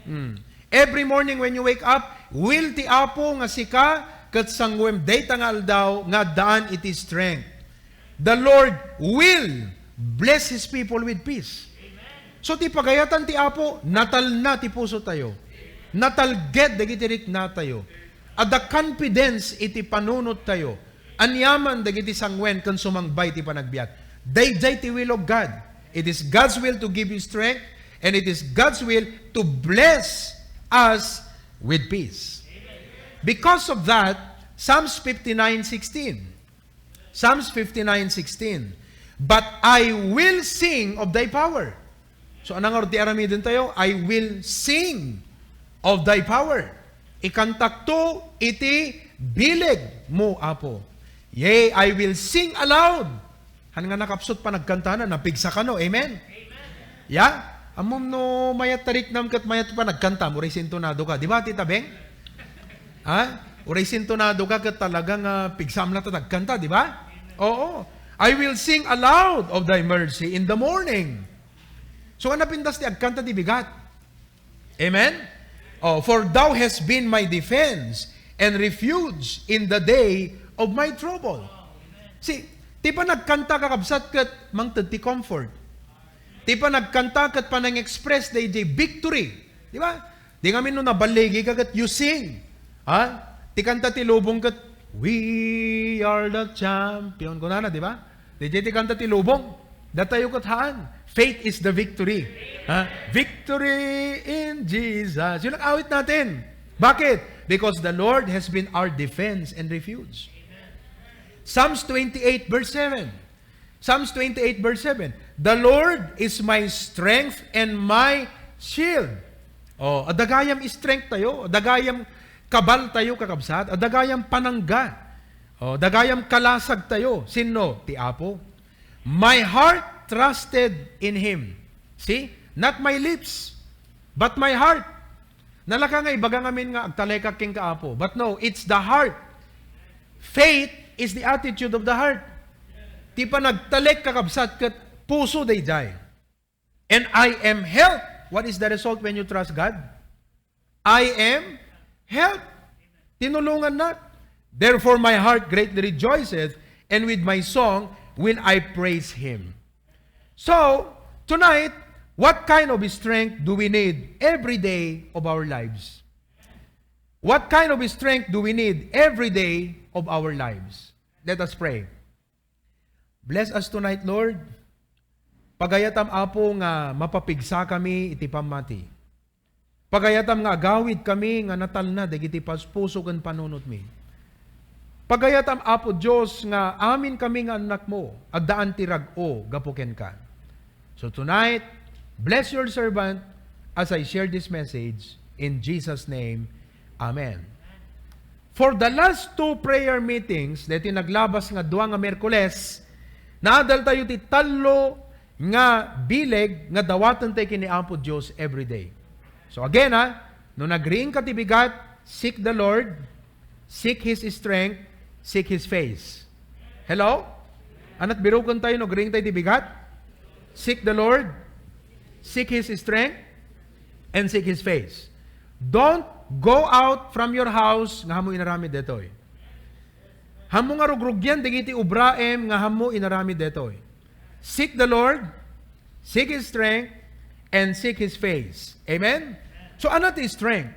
Hmm. Every morning when you wake up, will ti Apo nga sika ket sanguem dayta nga aldaw nga addaan iti strength. The Lord will bless His people with peace. So ti pagayatan ti Apo, natalna ti puso tayo. Natalged dagiti rikna tayo. Adda confidence iti panunot tayo. Aniaman dagiti sanguen ken sumangbay ti panagbiag. Daydiay ti will of God. It is God's will to give you strength, and it is God's will to bless us with peace. Because of that, Psalms fifty-nine sixteen. Psalms fifty-nine sixteen, "But I will sing of thy power." So, ania ngarud ti aramiden tayo? "I will sing of thy power." Ikantakto iti bileg mo, Apo. "Yea, I will sing aloud." Han nga nakapsut panagkantana, napigsa kano. Amen? Amen. Ya? Ammom no mayat ta riknam ket mayat panagkantam, uray sintonado ka. Di ba, Tita Beng? Ha? Uray sintonado ka ket talaga nga pigsam la ta nagkanta, di ba? Oo. "I will sing aloud of thy mercy in the morning." So, nga napintas ti agkanta ti bigat. Amen? Oh, "For thou hast been my defense and refuge in the day of my trouble." See, ti panagkanta, kakabsat, ket mangted ti comfort. Ti panagkanta ket panang-express daydiay victory. Di ba? Di ngamin no naballigi ka ket you sing. Ha? Ti kanta ti lubong ket, "We are the champion." Kunana, di ba? Daydiay ti kanta ti lubong. Datayo ket haan. "Faith is the victory." Ha? "Victory in Jesus." Yun ang awit natin. Bakit? Because the Lord has been our defense and refuge. Psalms twenty-eight verse seven. Psalms twenty-eight verse seven, "The Lord is my strength and my shield." Oh, adda gayam strength tayo, adda gayam kabal tayo, kakabsat, adda gayam panangga. Oh, adda gayam kalasag tayo. Sinno? Ti Apo. "My heart trusted in Him." See? Not my lips, but my heart. Nalaka nga ibaga ngamin nga agtalekak kenka, Apo. But no, it's the heart. Faith is the attitude of the heart. Ti panagtalek, kakabsat, ket puso daydiay. "And I am helped." What is the result when you trust God? "I am helped." Tinulongannak. "Therefore my heart greatly rejoiceth, and with my song will I praise Him." So, tonight, what kind of strength do we need every day of our lives? What kind of strength do we need every day of our lives? Let us pray. Bless us tonight, Lord. Pagayatam, Apo, nga mapapigsakami iti pammati. Pagayatam nga agawidkami nga natalna dagiti paspuso ken panunotmi. Pagayatam, Apo Dios, nga amin kami nga annakmo, addaan ti rag-o gapu kenka. So tonight, bless your servant as I share this message. In Jesus' name, amen. For the last two prayer meetings, daytoy naglabas nga dua nga Miyerkules, naadal tayo ti tallo nga bileg nga dawaten tayo ken ni Apo Dios every day. So again, ha, no nagriing ka ti bigat, seek the Lord, seek His strength, seek His face. Hello? Anat biruken tayo no agriing tayo ti bigat? Seek the Lord, seek His strength, and seek His face. Don't go out from your house nga ammo inaramid daytoy. Ammo nga rugrugian dagiti ubraem nga ammo inaramid daytoy. Seek the Lord, seek His strength, and seek His face. Amen? So, anat ti strength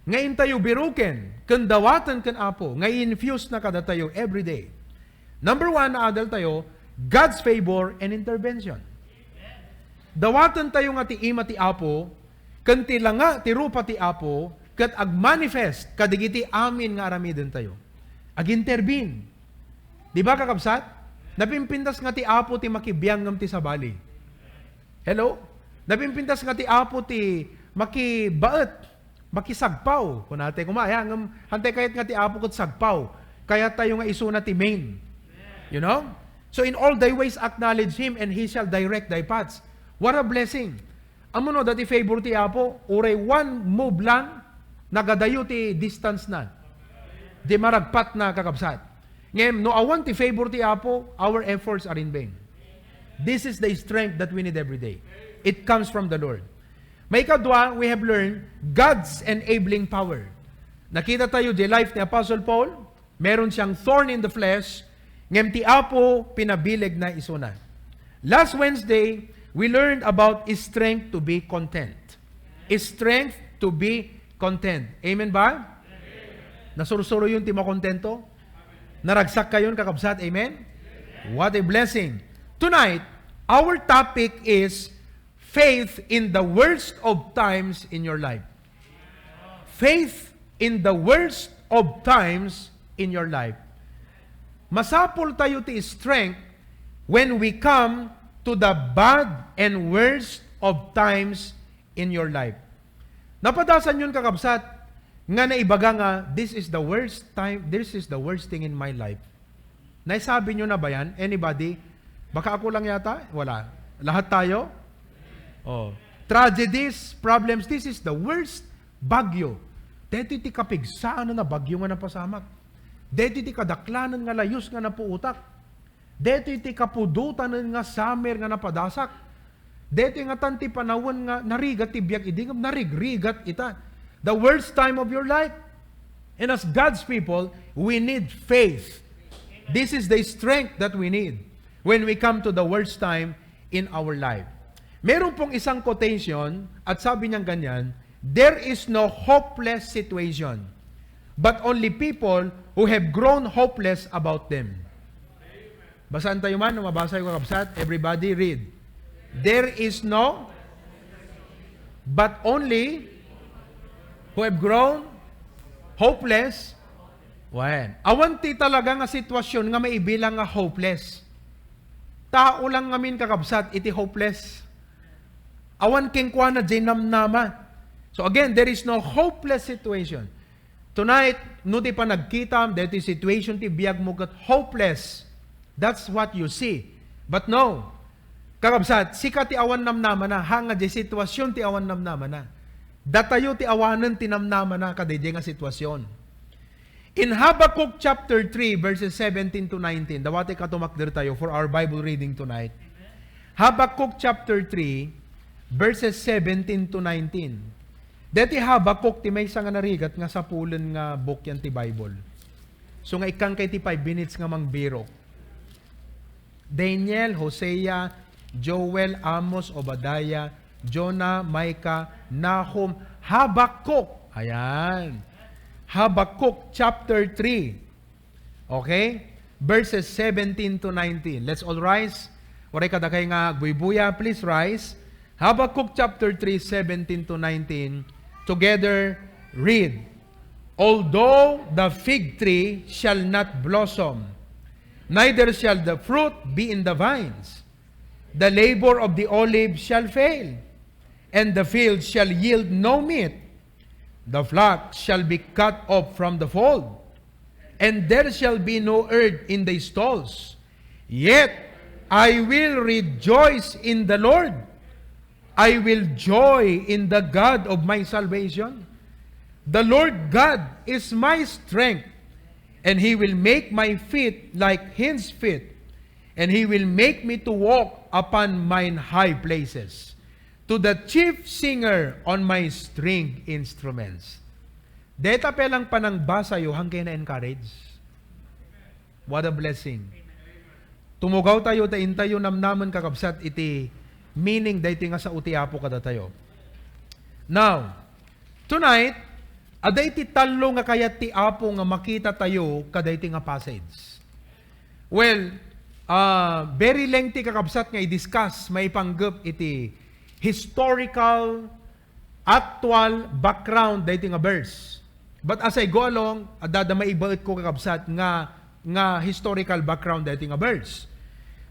nga intayo biruken ken dawaten ken Apo nga i-infuse na kadatayo every day. Number one, naadal tayo, God's favor and intervention. Dawaten tayo nga ti ima ti Apo, ken ti langa ti rupa ti Apo, ket agmanifest kadagiti amin nga aramiden tayo. Agintervene. Di ba, kakabsat? Napimpintas nga ti Apo ti makibiang ngem ti sabali. Hello? Napimpintas nga ti Apo ti makibaet, makisagpaw. Kunatay koma, aya, ngem hantay kayat nga ti Apo ket sagpaw. Kayat tayo nga isuna ti main. You know? So in all thy ways acknowledge Him and He shall direct thy paths. What a blessing! Ammono, dati favor ti Apo, uray one move lang, nagadayo ti distance na. Di maragpat na, kakabsat. Ngem, no awan ti favor ti Apo, our efforts are in vain. This is the strength that we need every day. It comes from the Lord. Maikadua, we have learned God's enabling power. Nakita tayo di life ni Apostle Paul, meron siyang thorn in the flesh, ngem ti Apo pinabileg na isuna. Last Wednesday, we learned about strength to be content. Strength to be content. Amen ba? Nasursuroyon ti makontento? Naragsak kayon, kakabsat? Amen? What a blessing. Tonight, our topic is faith in the worst of times in your life. Faith in the worst of times in your life. Masapul tayo ti strength when we come to the bad and worst of times in your life. Napadasan yon, kakabsat, nga naibaga nga, "This is the worst time, this is the worst thing in my life." Naisabi nyo na ba yan? Anybody? Baka ako lang yata? Wala. Lahat tayo? Oh. Tragedies, problems, this is the worst. Bagyo. Daytoy ti kapigsaan a bagyo nga napasamak. Daytoy ti kadaklanen nga layus nga napuotak. Daytoy ti kapudotanen nga summer nga napadasak. Daytoy ngatan ti panawen nga narigat ti biag idi ngem narigrigat ita. The worst time of your life. And as God's people, we need faith. This is the strength that we need when we come to the worst time in our life. Meron pong isang quotation at sabi niyang ganyan, "There is no hopeless situation, but only people who have grown hopeless about them." Basaan tayo man, no mabasa yung kakabsat. Everybody read. "There is no, but only who have grown hopeless." Wen, awan ti talaga nga sitwasyon nga maibilang nga hopeless. Tao lang ngamin, kakabsat, iti hopeless. Awan kenkuana diay namnama. So again, there is no hopeless situation. Tonight, no ti panagkitam, daytoy situation ti biagmo ket hopeless. That's what you see. But no, kakabsat, sika ti awan namnamana, ha nga diay sitwasyon ti awan namnamana. Datayo ti awanen ti namnamana kadaydiay nga sitwasyon. In Habakkuk chapter three, verses seventeen to nineteen, dawatay ka tumakder tayo for our Bible reading tonight. Habakkuk chapter three, verses seventeen to nineteen. Deti Habakkuk ti maysa nga narigat nga sapulen nga book yan ti Bible. So nga ikkan kay ti five minutes nga mangbirok. Daniel, Hosea, Joel, Amos, Obadiah, Jonah, Micah, Nahum, Habakkuk. Ayan. Habakkuk chapter three. Okay? verses seventeen to nineteen. Let's all rise. Uray kadakay nga agbuybuya, please rise. Habakkuk chapter three, seventeen to nineteen. Together, read. Although the fig tree shall not blossom, neither shall the fruit be in the vines, the labor of the olive shall fail, and the field shall yield no meat. The flock shall be cut off from the fold, and there shall be no herd in the stalls. Yet I will rejoice in the Lord. I will joy in the God of my salvation. The Lord God is my strength, and he will make my feet like hinds' feet, and he will make me to walk upon mine high places, to the chief singer on my string instruments. Deta pelang panangbasayo, hangkay na-encourage. What a blessing. Tumugawtayo ta intayo namnamen, kakabsat, iti meaning daytoy nga sao ti Apo kadatayo. Now, tonight, adda iti tallo nga kayat ti Apo nga makitatayo kadaytoy nga passage. Well, ah, very lengthy, kakabsat, nga i-discuss maipanggep iti historical, actual background daytoy nga verse. But as I go along, adda da maibaetko, kakabsat, nga, nga historical background daytoy nga verse.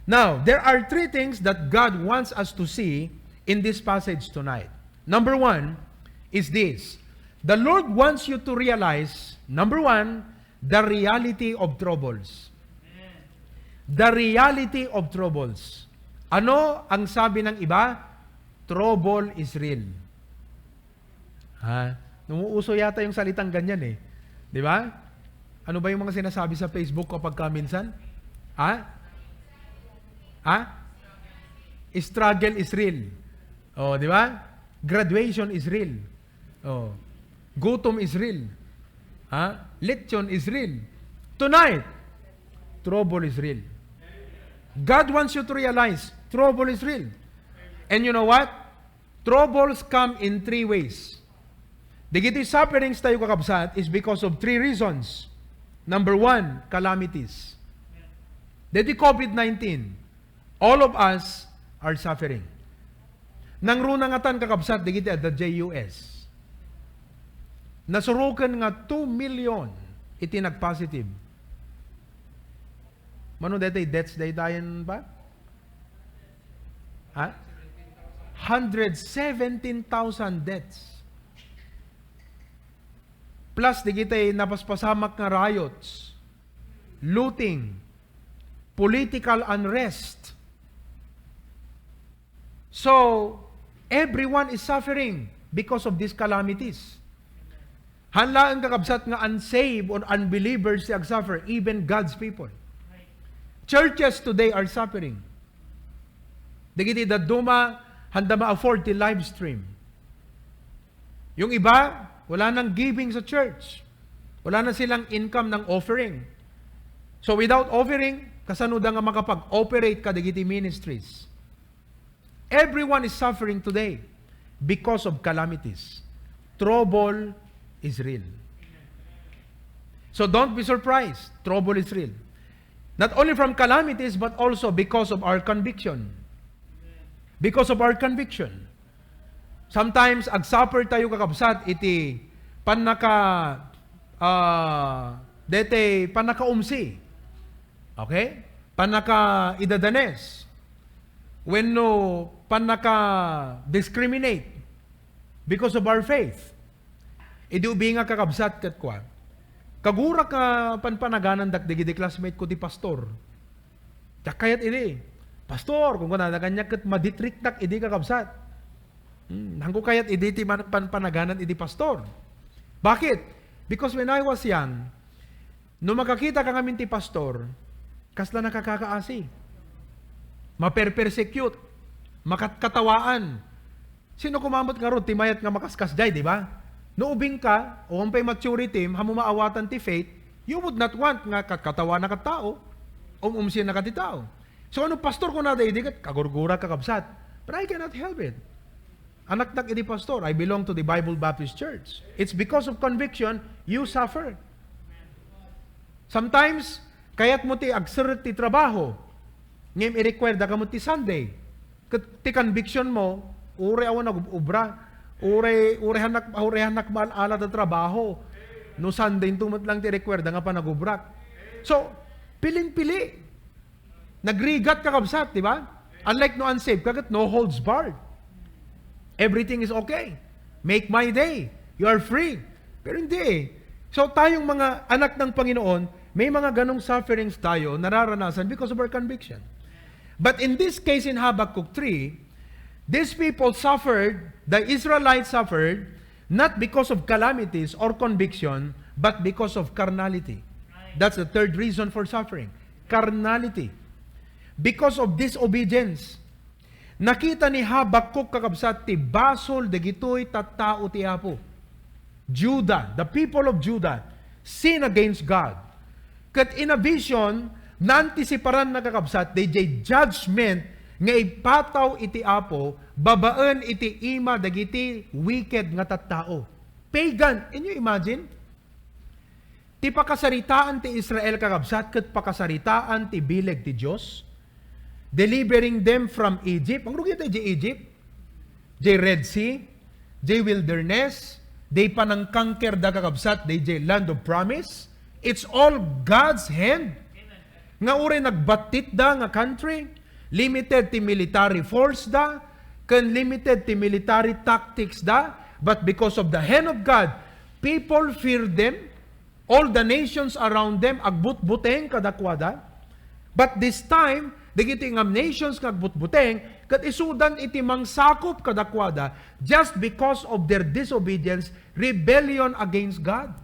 Now, there are three things that God wants us to see in this passage tonight. Number one is this. The Lord wants you to realize, number one, the reality of troubles. The reality of troubles. Ano ang sabi ng iba? Trouble is real. Ha? Numuuso yata yung salitang ganyan eh. Di ba? Ano ba yung mga sinasabi sa Facebook kapag ka minsan? Ha? Ha? Struggle is real. Oh, di ba? Graduation is real. Oh. Gutom is real. Ha? Lechon is real. Tonight, trouble is real. God wants you to realize trouble is real. And you know what? Troubles come in three ways. Dagiti sufferings tayo, kakabsat, is because of three reasons. Number one, calamities. Dagiti covid nineteen, all of us are suffering. Nangruna ngatan, kakabsat, dagiti adda idiay U S. Nasuroken nga two million iti nagpositive. Mano daytoy deaths daytayen pa? Ha? Hundred seventeen thousand deaths. Plus, dagiti napaspasamak nga riots, looting, political unrest. So, everyone is suffering because of these calamities. Haan laeng, kakabsat, nga unsaved or unbelievers ti agsuffer, even God's people. Churches today are suffering. Dagiti dadduma, haanda ma-afford ti live stream. Yung iba, wala nang giving sa church. Wala na silang income ng offering. So without offering, kasano da nga makapag-operate kadagiti ministries? Everyone is suffering today because of calamities. Trouble is real. So don't be surprised. Trouble is real. Not only from calamities, but also because of our conviction. Because of our conviction. Sometimes, agsuffer tayo, kakabsat, iti pannaka, ah, dete pannakaumsi. Okay? Pannakaidadanes. Wenno pannaka-discriminate because of our faith. Idi ubingak, kakabsat, ket kua, kagurak nga panpanaganan dak dagiti classmate ko ti pastor. Diak kayat idi. Pastor, kunkunada kaniak ket maditriktak idi, kakabsat. Hmm, haanko kayat idi ti man-, panpanaganan idi pastor. Bakit? Because when I was young, no makakita ka ngamin ti pastor, kasla nakakakaasi. Maperpersecute, makatkatawaan. Sino koma met ngarud ti mayat nga makaskasdiay, di ba? No ubing ka, o awan pay maturity, haan mo maawatan ti faith, you would not want nga katkatawaannak a tao, um-, umsiennak a ti tao. So, ano, pastor, kunada idi ket kagurgurak, kakabsat. But I cannot help it. Anaknak idi pastor, I belong to the Bible Baptist Church. It's because of conviction you suffer. Sometimes, Kayatmo ti agserrek ti trabaho, ngem i-require da kamo ti Sunday. Ket ti conviction mo, uray awan nag-obra, uray, uray hannak, uray hannak maal-ala ta trabaho. No Sunday into met lang ti require da nga panagobrak. So, piling-pili. Nagrigat, kakabsat, di ba? Unlike no unsaved ka, ket no holds barred. Everything is okay. Make my day. You are free. Pero hindi eh. So, tayong mga anak ng Panginoon, may mga ganong sufferings tayo nararanasan because of our conviction. But in this case, in Habakkuk three, these people suffered, the Israelites suffered, not because of calamities or conviction, but because of carnality. That's the third reason for suffering. Carnality. Because of disobedience. Nakita ni Habakkuk, kakabsat, ti basol dagitoy tattao ti Apo. Judah, the people of Judah, sin against God. Ket in a vision, naantisiparanna, kakabsat, dayjay judgment nga ipataw iti Apo babaen iti ima dagiti wicked nga tattao. Pagan, can you imagine? Ti pakasaritaan ti Israel, kakabsat, ket pakasaritaan ti bileg ti Dios, delivering them from Egypt. Ang rugi tayo di Egypt? Di Red Sea, di wilderness, di panangkangker da, kakabsat, di, di land of promise. It's all God's hand. Nga uray nagbattit da nga country, limited ti military force da, ken limited ti military tactics da, but because of the hand of God, people fear them, all the nations around them agbutbuteng kadakuada. But this time, dagiti nga nations nga agbutbuteng, ket isudan iti mangsakop kadakuada just because of their disobedience, rebellion against God.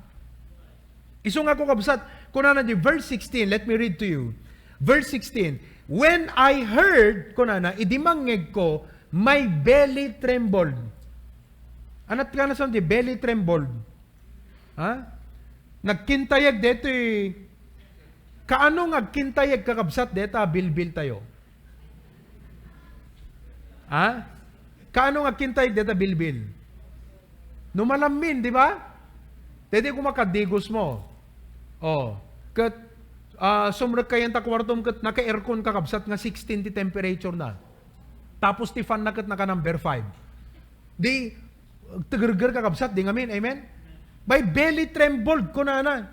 Isu nga, kakabsat, kunana di verse sixteen, let me read to you. Verse sixteen, "When I heard," kunana, "idi mangngegko, my belly trembled." Anat ka na sa di belly trembled? Ha? Nagkintayeg detoy, kaano nga agkintayeg, kakabsat, deta bilbil tayo? Ha? Kaano nga agkintayeg deta bilbil? No malammin, di ba? Dede ko makaddigos mo. Oh, ket, ah, sumrek kayan ta kwartom ket naka-aircon, kakabsat, nga sixteen ti temperature na. Tapos ti fan na ket naka number five. Di, tegerger, kakabsat, di ngamin. Amen? "My belly trembled," kunana.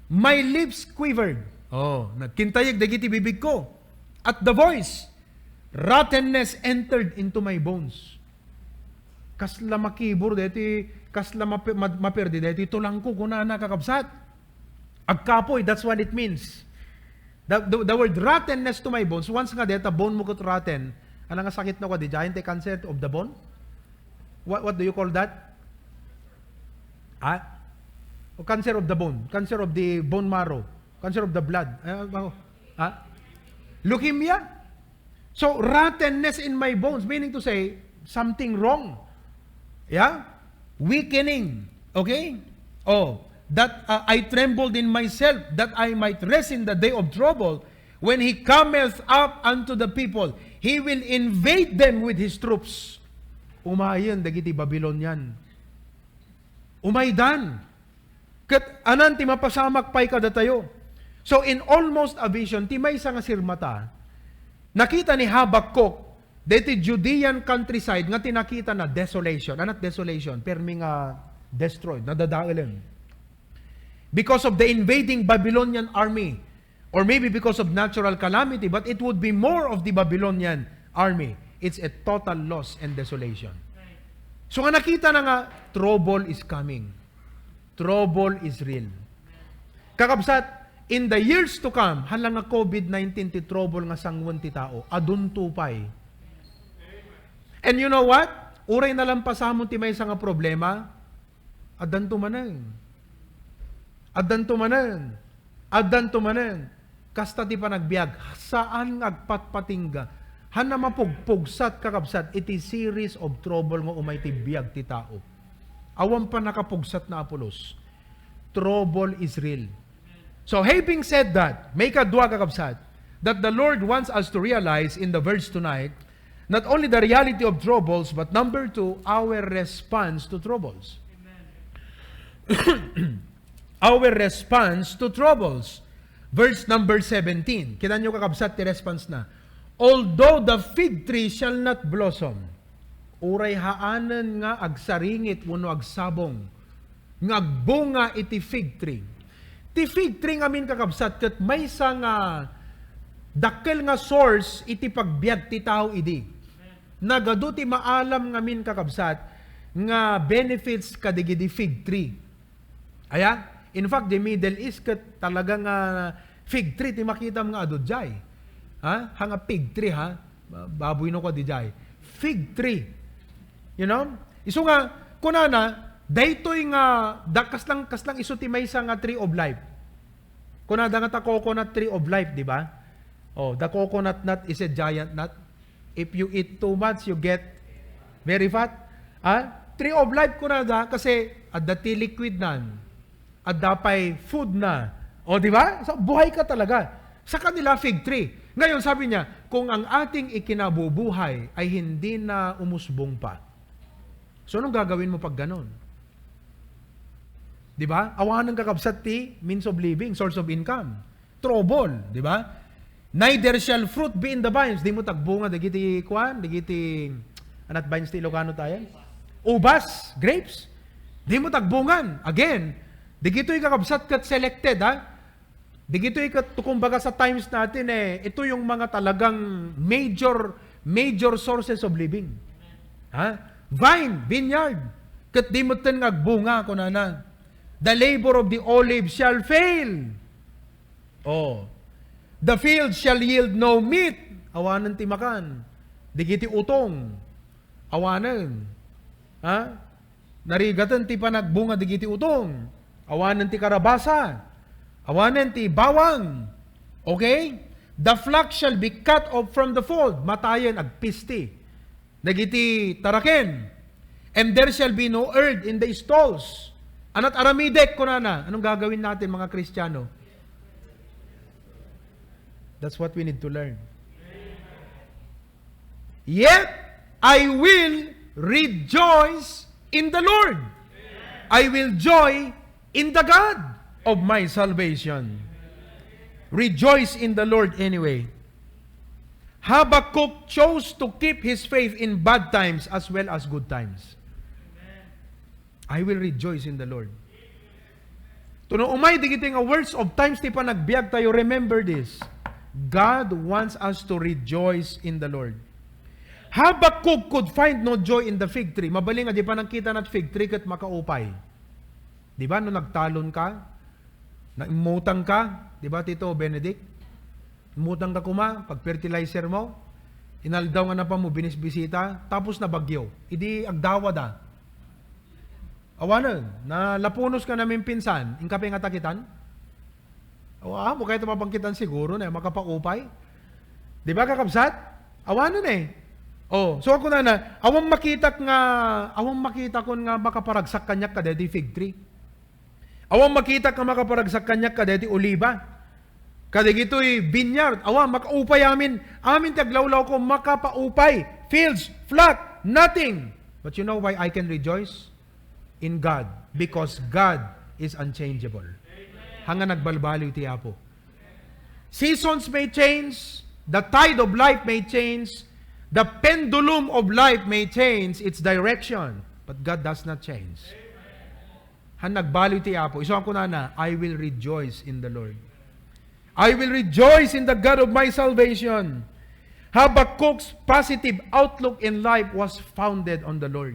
"My lips quivered." Oh, nagkintayeg dagiti bibigko. At the voice, "Rottenness entered into my bones." Kasla makibur deti, kasla mape-, ma-, maperdi deti tulangko, kunana, kakabsat. Agkapoy, that's what it means. The, the, the word rottenness to my bones, once nga deta bone mo ket rotten, ano nga sakit na ko, di giant cancer of the bone? What, what do you call that? Ha? O cancer of the bone, cancer of the bone marrow, cancer of the blood. Ah, ah, ha? Leukemia? So, rottenness in my bones, meaning to say, something wrong. Yeah? Weakening. Okay? Oh, that, uh, "I trembled in myself, that I might rest in the day of trouble, when he cometh up unto the people, he will invade them with his troops." Umayen dagiti Babylonian. Umaydan. Ket anan ti mapasamak pay kadatayo. So, in almost a vision, ti maysa nga sirmata, nakita ni Habakkuk, deti Judean countryside nga ti nakita na desolation. Anat desolation? Permi nga destroyed, nadadaelen. Because of the invading Babylonian army, or maybe because of natural calamity, but it would be more of the Babylonian army. It's a total loss and desolation. So nga nakita na nga, trouble is coming. Trouble is real. Kakabsat, in the years to come, hala nga covid nineteen ti trouble nga sanguen ti tao, adunto pay. And you know what? Uray nalampasamon ti maysa nga problema, addanto manen. Addanto manen. Addanto manen. Kasta ti panagbiag, saan nga agpatpatingga. Hanna mapugpugsat, kakabsat, iti series of trouble nga umay ti biag ti tao. Awan pannakapugsat na apulos. Trouble is real. So, having said that, maikadua, kakabsat, that the Lord wants us to realize in the verse tonight, not only the reality of troubles, but number two, our response to troubles. Our response to troubles. Verse number seventeen. Kita nyo, kakabsat, ti response na. "Although the fig tree shall not blossom," uray haanen nga agsaringit wenno agsabong nga agbunga iti fig tree. Ti fig tree ngamin, kakabsat, ket maysa nga dakkel nga source iti pagbiag ti tao idi. Nagadu ti maalam ngamin, kakabsat, nga benefits kadagiti fig tree. Aya? In fact, the Middle East ket talaga nga fig tree ti makitam nga adu diay. Ha? Ha nga fig tree, ha? Ba-, baboy no ko di diay. Fig tree. You know? Isu nga, kunana, daytoy nga, da, kaslang, kaslang isu ti maysa nga tree of life. Kunada nga ta coconut tree of life, di ba? Oh, the coconut nut is a giant nut. If you eat too much, you get very fat. Ah? Tree of life kunada kasi adda ti liquid nan. Adda pay food na. O, di ba? So, buhay ka talaga. Sa kanila, fig tree. Ngayon, sabi niya, kung ang ating ikinabubuhay ay hindi na umusbong pa. So, anong gagawin mo pag ganon? Di ba? Awanen, kakabsat, ti means of living, source of income. Trouble, di ba? "Neither shall fruit be in the vines." Dimo ta agbunga dagiti kuan, dagiti, anat vines ti Ilocano tayo? Ubas, grapes. Dimo ta agbungan. Again, dagitoy, kakabsat, ket selected, ha? Dagitoy ket, kumbaga, sa times natin, eh, ito yung mga talagang major, major sources of living. Ha? Vine, vineyard. Ket di metten nga agbunga, kunana. "The labor of the olive shall fail." Oh. "The field shall yield no meat." Awanen ti makan. Dagiti utong. Awanen. Ha? Narigaten ti panagbunga dagiti utong. Awanen ti karabasa. Awanen ti bawang. Okay? "The flock shall be cut off from the fold." Matayen, agpisti dagiti taraken. "And there shall be no herd in the stalls." Anat aramidek, kunana. Anong gagawin natin, mga Kristiyano? That's what we need to learn. "Yet I will rejoice in the Lord. I will joy in the God of my salvation." Rejoice in the Lord anyway. Habakkuk chose to keep his faith in bad times as well as good times. "I will rejoice in the Lord." Tuno umay digiti nga worst of times ti panagbiag tayo, remember this. God wants us to rejoice in the Lord. Habakkuk could find no joy in the fig tree. Mabalin nga di panagkita nat fig tree ket makaupay. Di ba, no nagtalon ka, naimmutang ka, di ba, Tito Benedict? Immutang ka kuma, pag-fertilizer mo, inaldaw nga napan mo, binisbisita, tapos nabagyo. Idi agdawad, ah. Awanen, nalapunos ka namin pinsan, inka pay nga takitan? Awa, mo kaya mapangkitan siguro na, makapaupay. Di ba, kakabsat? Awanen eh. Oh, so ako na na, awan makitak nga, awan makitakon nga makaparagsak kaniak kadaydi fig tree. Awan makitak nga makaparagsak kaniak kadaydi oliba. Kadagitoy vineyard, awan, makaupay amin. Amin ti aglawlaw ko, makapaupay. Fields, flock, nothing. But you know why I can rejoice in God? Because God is unchangeable. Hanggang nagbalbaliw ti Apo. Seasons may change, the tide of life may change, the pendulum of life may change its direction, but God does not change. Han nagbaliw ti Apo. Isu a kunana, "I will rejoice in the Lord. I will rejoice in the God of my salvation." Habakkuk's positive outlook in life was founded on the Lord.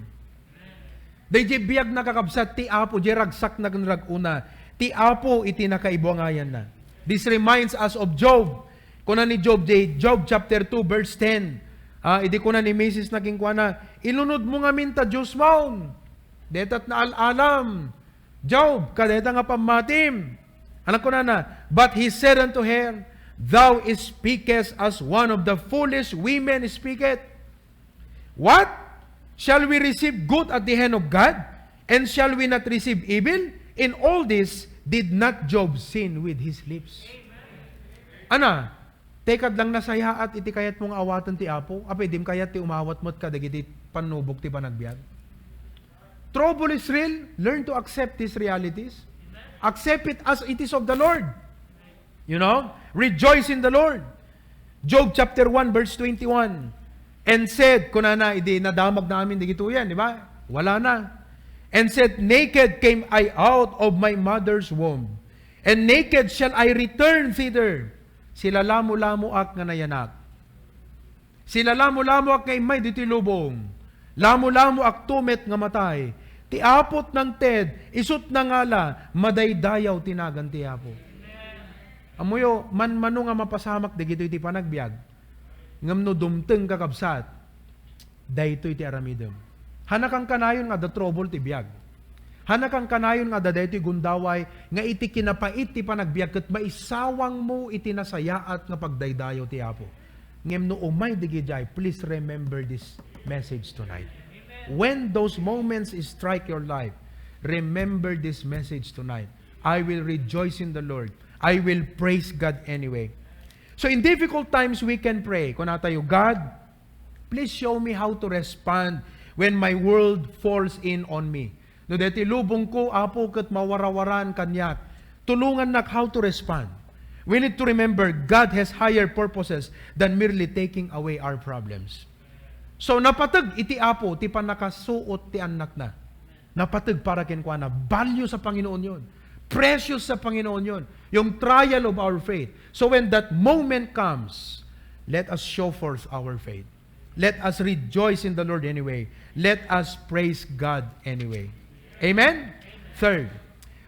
Dayjay biag, nakakabsat, ti Apo, jay ragsakna ken rag-ona, ti Apo iti nakaibuangayanna. This reminds us of Job. Kuna ni Job, di Job chapter two, verse ten. Ah, idi kuna ni misis na kenkuana, "Ilunod mo ngamin ta Dios maon. Deta naal-alam, Job, kadeta nga pammatim." Ano kunana? "But he said unto her, Thou speakest as one of the foolish women speaketh." What? Shall we receive good at the hand of God? And shall we not receive evil? In all this, did not Job sin with his lips? Ana, tekad lang nasayaat iti kayat mo nga awaten ti Apo? Apay, dim kayat ti umawat met kadagiti pannubok ti panagbiag? Trouble is real. Learn to accept these realities. Accept it as it is of the Lord. You know? Rejoice in the Lord. Job chapter one, verse twenty-one. And said, kunana, idi nadamag na amin digituyan, di ba? Wala na. And said, "Naked came I out of my mother's womb, and naked shall I return thither." Silalamulamoak nga nayanak. Silalamulamoak nga immay ditoy lubong. Lamulamoakto met nga matay. Ti apot nangted, isut' nangala, madaydayaw ti nagan ti Apo. Ammoyo, manmano nga mapasamak dagitoy ti panagbiag. Ngem no dumteng, kakabsat, daytoy ti aramidem. Hanakan kanayon nga adda trouble ti biag. Hanakan kanayon nga adda daytoy gundaway nga iti kinapait ti panagbiag ket maisawangmo iti nasayaat nga pagdaydayaw ti Apo. Ngem no umay digidiay, please remember this message tonight. When those moments strike your life, remember this message tonight. "I will rejoice in the Lord. I will praise God anyway." So in difficult times, we can pray. Kunatayo, "God, please show me how to respond when my world falls in on me." No daytoy lubong ko, Apo, ket mawarawaran kaniak, tulongannak how to respond. We need to remember, God has higher purposes than merely taking away our problems. So, napateg iti Apo ti pannakasuot ti annakna. Napateg para kenkuana. Value sa Panginoon yon. Precious sa Panginoon yon. Yung trial of our faith. So when that moment comes, let us show forth our faith. Let us rejoice in the Lord anyway. Let us praise God anyway. Amen? Third,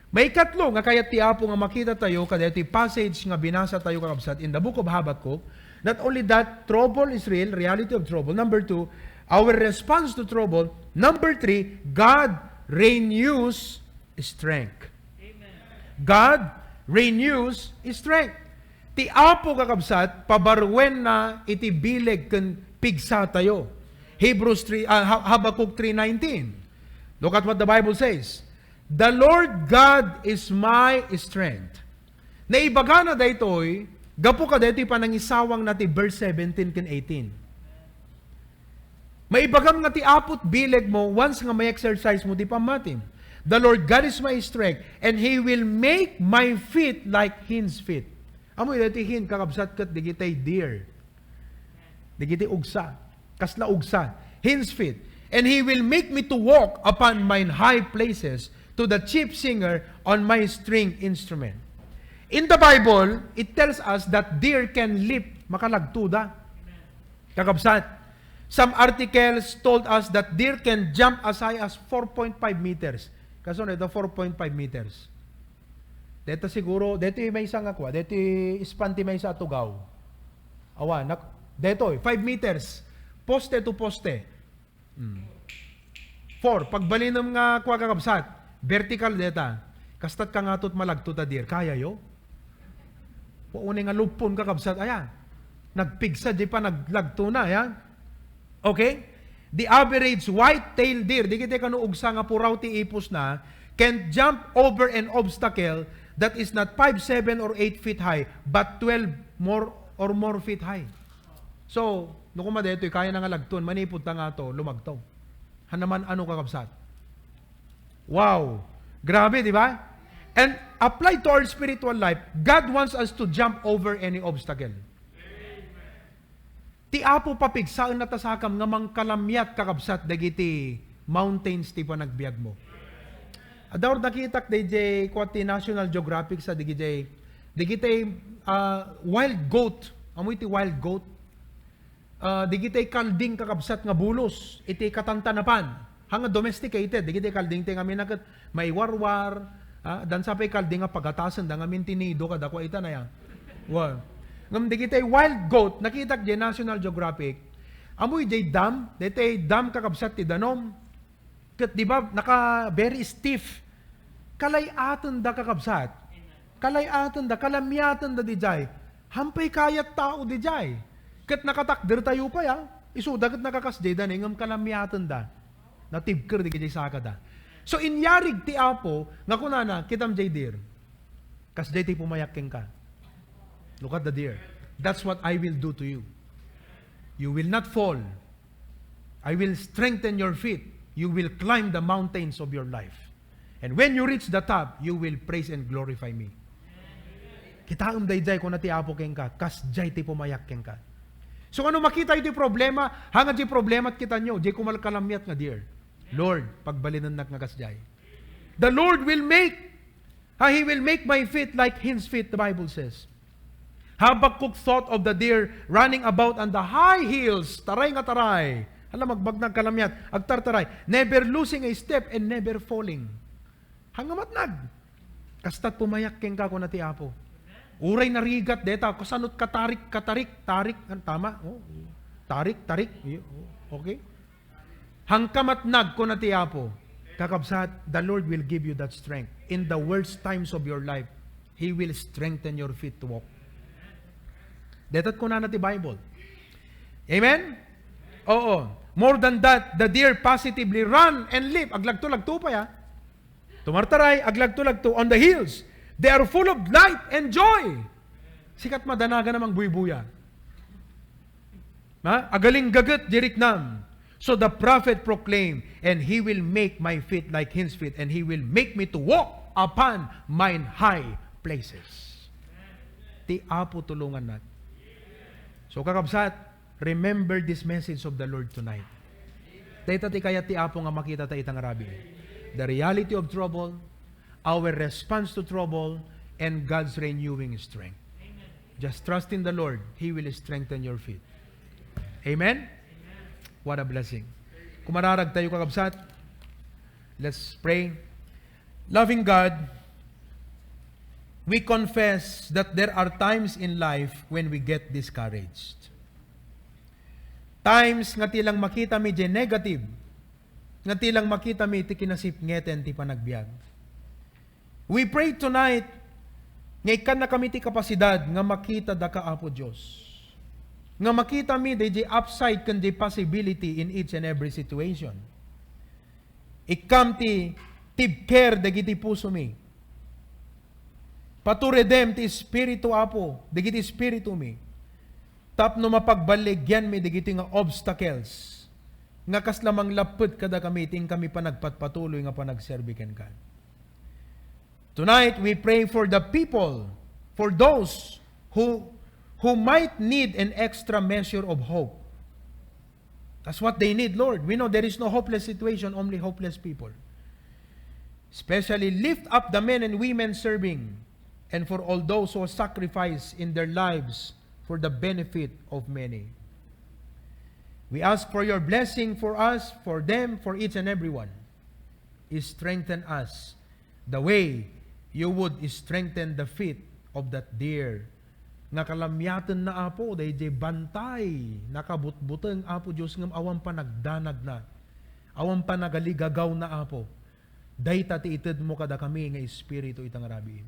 maikatlo nga kayat ti Apo nga makita tayo kadaytoy passage nga binasa tayo, kakabsat, in the book of Habakkuk, not only that trouble is real, reality of trouble. Number two, our response to trouble. Number three, God renews strength. God renews strength. Ti Apo, kakabsat, pabaruenna iti bileg ken pigsa tayo. Hebrews three, ah, Ha-, Habakkuk three nineteen. Look at what the Bible says. "The Lord God is my strength." Naibagana daytoy, gapu kadaytoy panangisawangna ti verse seventeen ken eighteen. Maibagam nga ti Apo't bileg mo once nga may exercise mo ti pammatim. "The Lord God is my strength, and He will make my feet like hinds' feet." Amo iti hind, kakabsat, ket digitay deer. Digiti ugsa. Kasla ugsa. Hinds' feet. "And He will make me to walk upon mine high places, to the chief singer on my string instrument." In the Bible, it tells us that deer can leap, makalagtoda. Kakabsat, some articles told us that deer can jump as high as four point five meters. Kaso na ito, four point five meters. Deta siguro, deti may isa nga kwa, deti ispan ti may isa a tugaw. Awa, nak-, detoy, five meters. Poste to poste. Hmm. Four, pagbalinem nga kwa, kakabsat, vertical deta. Kastat ka nga tot malagto ta deer. Kaya yo? Wa unay nga lupon, kakabsat, aya. Nagpigsa, di pa naglagto na, aya. Okay? The average white-tailed deer, digiti kano ugsa nga puraw ti ipusna, can jump over an obstacle that is not five, seven, or eight feet high, but twelve more or more feet high. So, no kuma daytoy, kaya na nga lagton, manipud ta nga to, lumagto. Hanaman ano, kakabsat? Wow! Grabe, di ba? And applied to our spiritual life, God wants us to jump over any obstacle. Ti Apo papigsaen na ta sakam nga mangkalamiat, kakabsat, dagiti mountains ti panagbiag mo. Adda nakitak dayjay kuat ti National Geographic sa dagijay, dagiti, ah, wild goat. Amo iti wild goat? Ah, dagiti kalding, kakabsat, nga bulos iti katantanapan. Haan nga domesticated, dagiti kalding ti ngamin a ket maiwarwar, ah, dan sa pay kalding nga pagatasen da ngamin ti nido kadakuada ita na ya. Wa. Ngem dagiti wild goat, nakitak di National Geographic, amoy di dam, dagiti dam, kakabsat, ti danum. Ket di ba, naka very stiff. Kalay-aten da, kakabsat. Kalay-aten da, kalamiaten da dijay. Hampay kayat tao dijay. Ket nakatakder tayo pay, ah. Isuda ket nakakasdiay da, ngem kalamiaten da. Natibker dagiti sakada. So, inyarig ti Apo, nga kunana, "Kitam jay deer. Kasjay ti pumayak kenka. Look at the deer. That's what I will do to you. You will not fall. I will strengthen your feet. You will climb the mountains of your life. And when you reach the top, you will praise and glorify me." Kitaem daydiay, kuna ti Apo kenka, kasdiay ti pumayak kenka. So, ano makita iti problema? Hanga di problema, kita nyo, di kumalkalamiat nga dear. Lord, pagbalinennak nga kasdiay. The Lord will make, ha, He will make my feet like hinds feet, the Bible says. Habakkuk thought of the deer running about on the high hills. Taray nga taray. Hala, magbagna agkalamiat, agtartaray. Never losing a step and never falling. Hanga matnag. Kasta't pumayak kenka, kuna ti Apo. Uray narigat deta, kasanot katarik, katarik, tarik, an-, tama? Oh, tarik, tarik. Y-, oh, okay? Hangka matnag, kuna ti Apo. Kakabsat, the Lord will give you that strength. In the worst times of your life, He will strengthen your feet to walk. Deta't kunana ti Bible. Amen? Oo. More than that, the deer positively run and leap. Aglagto-lagto pay, ah. Tumartaray, aglagto-lagto on the hills. They are full of light and joy. Sika ti madanagan a mangbuybuya. Ha? Agalinggaget di riknam. So the prophet proclaimed, "And he will make my feet like hinds feet, and he will make me to walk upon mine high places." Ti Apo tulongannak. So, kakabsat, remember this message of the Lord tonight. Dayta ti kayat ti Apo nga makitata ita nga rabii. The reality of trouble, our response to trouble, and God's renewing strength. Just trust in the Lord. He will strengthen your feet. Amen? What a blessing. Kumararag tayo, kakabsat. Let's pray. Loving God, we confess that there are times in life when we get discouraged. Times nga ti lang makitami diay negative, nga ti lang makitami ti kinasipngeten ti panagbiag. We pray tonight nga ikkannakami ti kapasidad nga makita daka, Apo Dios. Nga makitami daydiay upside ken diay possibility in each and every situation. Ikkam ti tibker dagiti pusomi. Paturedem ti Espiritu, Apo, dagiti espiritumi. Tapno mapagballigianmi dagiti nga obstacles nga kasla manglapped kadakami ti inkami panagpatpatuloy nga panagserbi kenka. Tonight, we pray for the people, for those who, who might need an extra measure of hope. That's what they need, Lord. We know there is no hopeless situation, only hopeless people. Especially lift up the men and women serving, and for all those who sacrifice in their lives for the benefit of many. We ask for your blessing for us, for them, for each and everyone. Strengthen us the way you would strengthen the feet of that deer. Nga kalamiatenna, Apo, daydiay bantay, nakabutbuteng, Apo Dios, ngem awan panagdanagna, awan panagaligagawna, Apo. Dayta ti itedmo kadakami nga espiritu ita nga rabii.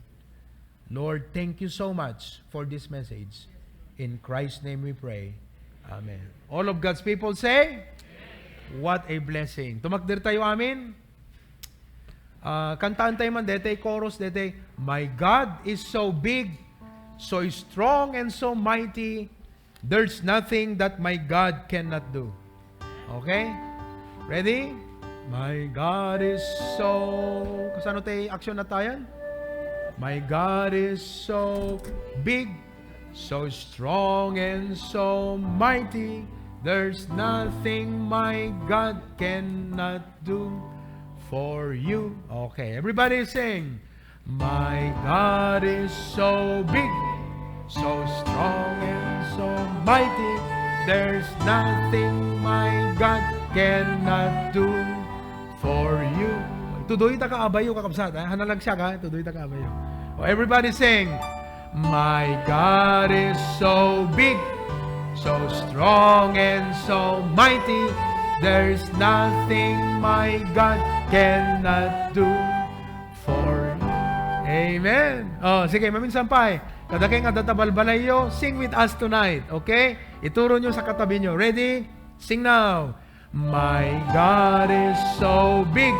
Lord, thank you so much for this message. In Christ's name we pray. Amen. All of God's people say, "What a blessing." Tumakder tayo, amen? Ah, kantaan tayo man, daytay chorus, daytay, "My God is so big, so strong, and so mighty, there's nothing that my God cannot do." Okay? Ready? "My God is so," kasano tay action na tayan? "My God is so big, so strong, and so mighty, there's nothing my God cannot do for you." Okay, everybody sing. "My God is so big, so strong, and so mighty, there's nothing my God cannot do for you." Tudoy ta ka abayo, kakabsat, ha? Hana nagsiag, ha? Tudoy ta ka abayo. Oh, everybody sing. "My God is so big, so strong, and so mighty, there's nothing my God cannot do for me." Amen. Oh, sige, maminsan pay. Kadakayo nga adda ta balbalayyo, sing with us tonight, okay? Ituro nyo sa katabi nyo. Ready? Sing now. "My God is so big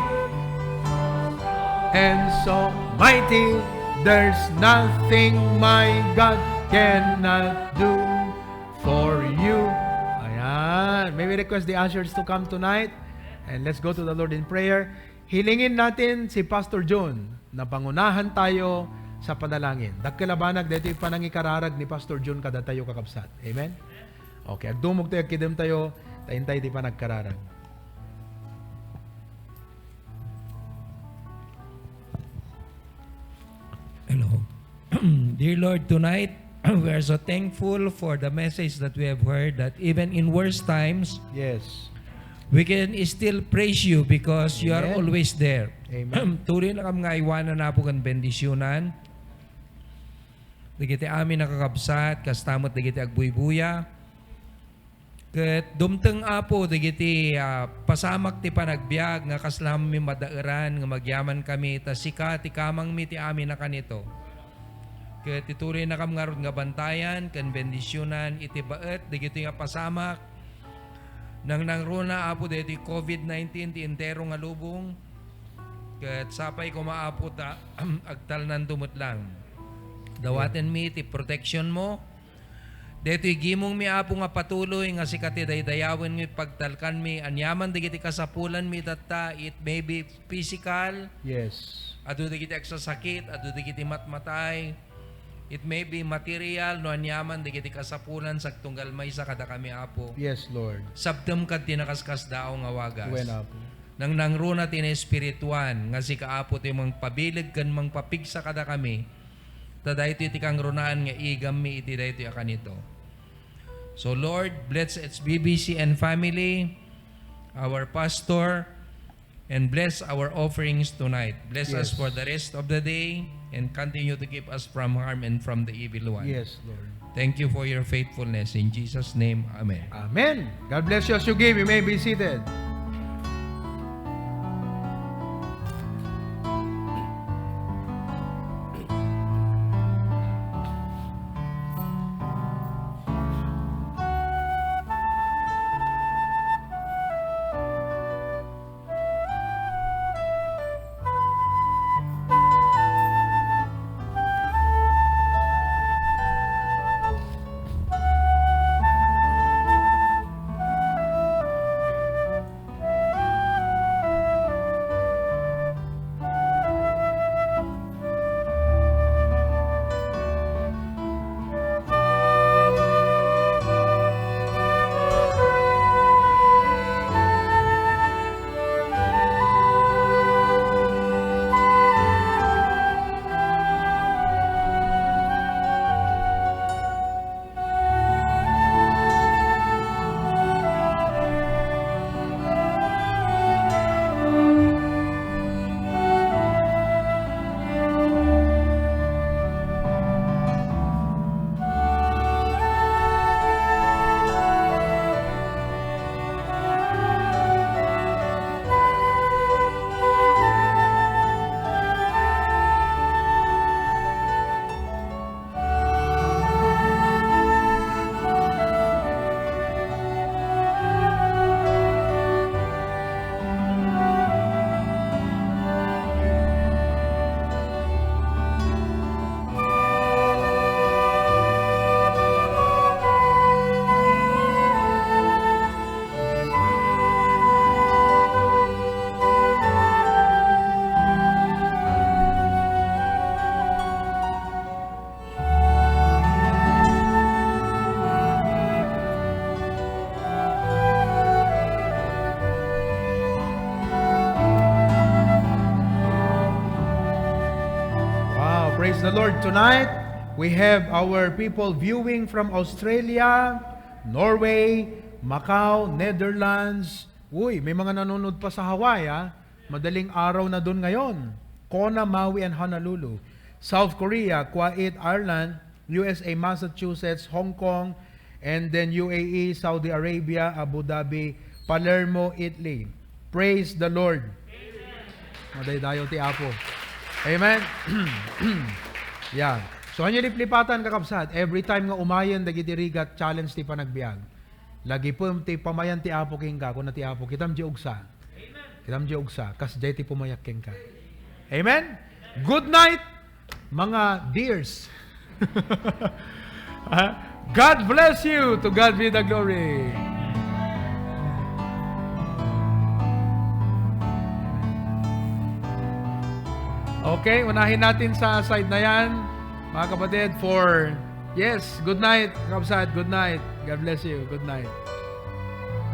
and so mighty, there's nothing my God cannot do for you." Ayan. May we request the ushers to come tonight? And let's go to the Lord in prayer. Hilingin natin si Pastor John na pangunahan tayo sa panalangin. Dakkel a banag daytoy panangikararag ni Pastor Jun kadatayo, kakabsat. Amen? Okay, agdumogtayo, agkidemtayo, ta intay ti panagkararag. Hello. Dear Lord, tonight, we are so thankful for the message that we have heard, that even in worst times, Yes. we can still praise you because you are Amen. always there. Amen. Tuloy na kam nga aywanan, Apo, ken bendisionan dagiti amin a kakabsat, kasta met dagiti agbuybuya. Ket dumteng, Apo, dagiti, ah, pasamak ti panagbiag nga kasla mi madaeran nga magyamankami, ta sika ti kamangmi ti amin a kanito. Ket ituloynakam ngarud nga bantayan ken bendisionan iti baet dagitoy nga pasamak. Nangnangruna, Apo, daytoy covid nineteen ti entero nga lubong. Ket sapay koma, Apo, ta agtalnanto met lang. Dawatenmi ti protection mo. Daytoy gimongmi, Apo, nga patuloy nga sika ti daydayawenmi, pagtalkanmi, aniaman dagiti kasapulanmi tatta, it may be physical, Yes. adu dagiti agsasakit, adu dagiti matmatay, it may be material, no aniaman dagiti kasapulan, sagtunggal maysa kadakami, Apo. Yes, Lord. Sabtem kad ti nakaskasdaaw nga wagas. Wen, Apo. Nangnangruna ti naespirituan, nga sika, Apo, ti mangpabileg ken mangpapigsa kadakami, ta daytoy ti kangrunaan nga igammi iti daytoy a kanito. So, Lord, bless H B B C and family, our pastor, and bless our offerings tonight. Bless us Yes. for the rest of the day and continue to keep us from harm and from the evil one. Yes, Lord. Thank you for your faithfulness. In Jesus' name, amen. Amen. God bless you as you give. You may be seated. Wow, praise the Lord. Tonight, we have our people viewing from Australia, Norway, Macau, Netherlands. Uy, may mga nanonood pa sa Hawaii, ah. Madaling araw na dun ngayon. Kona, Maui, and Honolulu. South Korea, Kuwait, Ireland, U S A, Massachusetts, Hong Kong, and then U A E, Saudi Arabia, Abu Dhabi, Palermo, Italy. Praise the Lord. Madaydayaw ti Apo. Amen. Yeah. So, ania liplipatan, kakabsat? Every time nga umayen dagiti rigat, challenge ti panagbiag. Lagipem ti pamayan ti Apo kenka, kuna ti Apo, "Kitam diay ugsa." Kitam diay ugsa, kasdiay ti pumayak kenka. Amen? Good night, mga dears. Ha? God bless you. To God be the glory. Okay, unahin natin sa side na yan, mga kapatid, for, yes, good night, kabsat, good night. God bless you. Good night.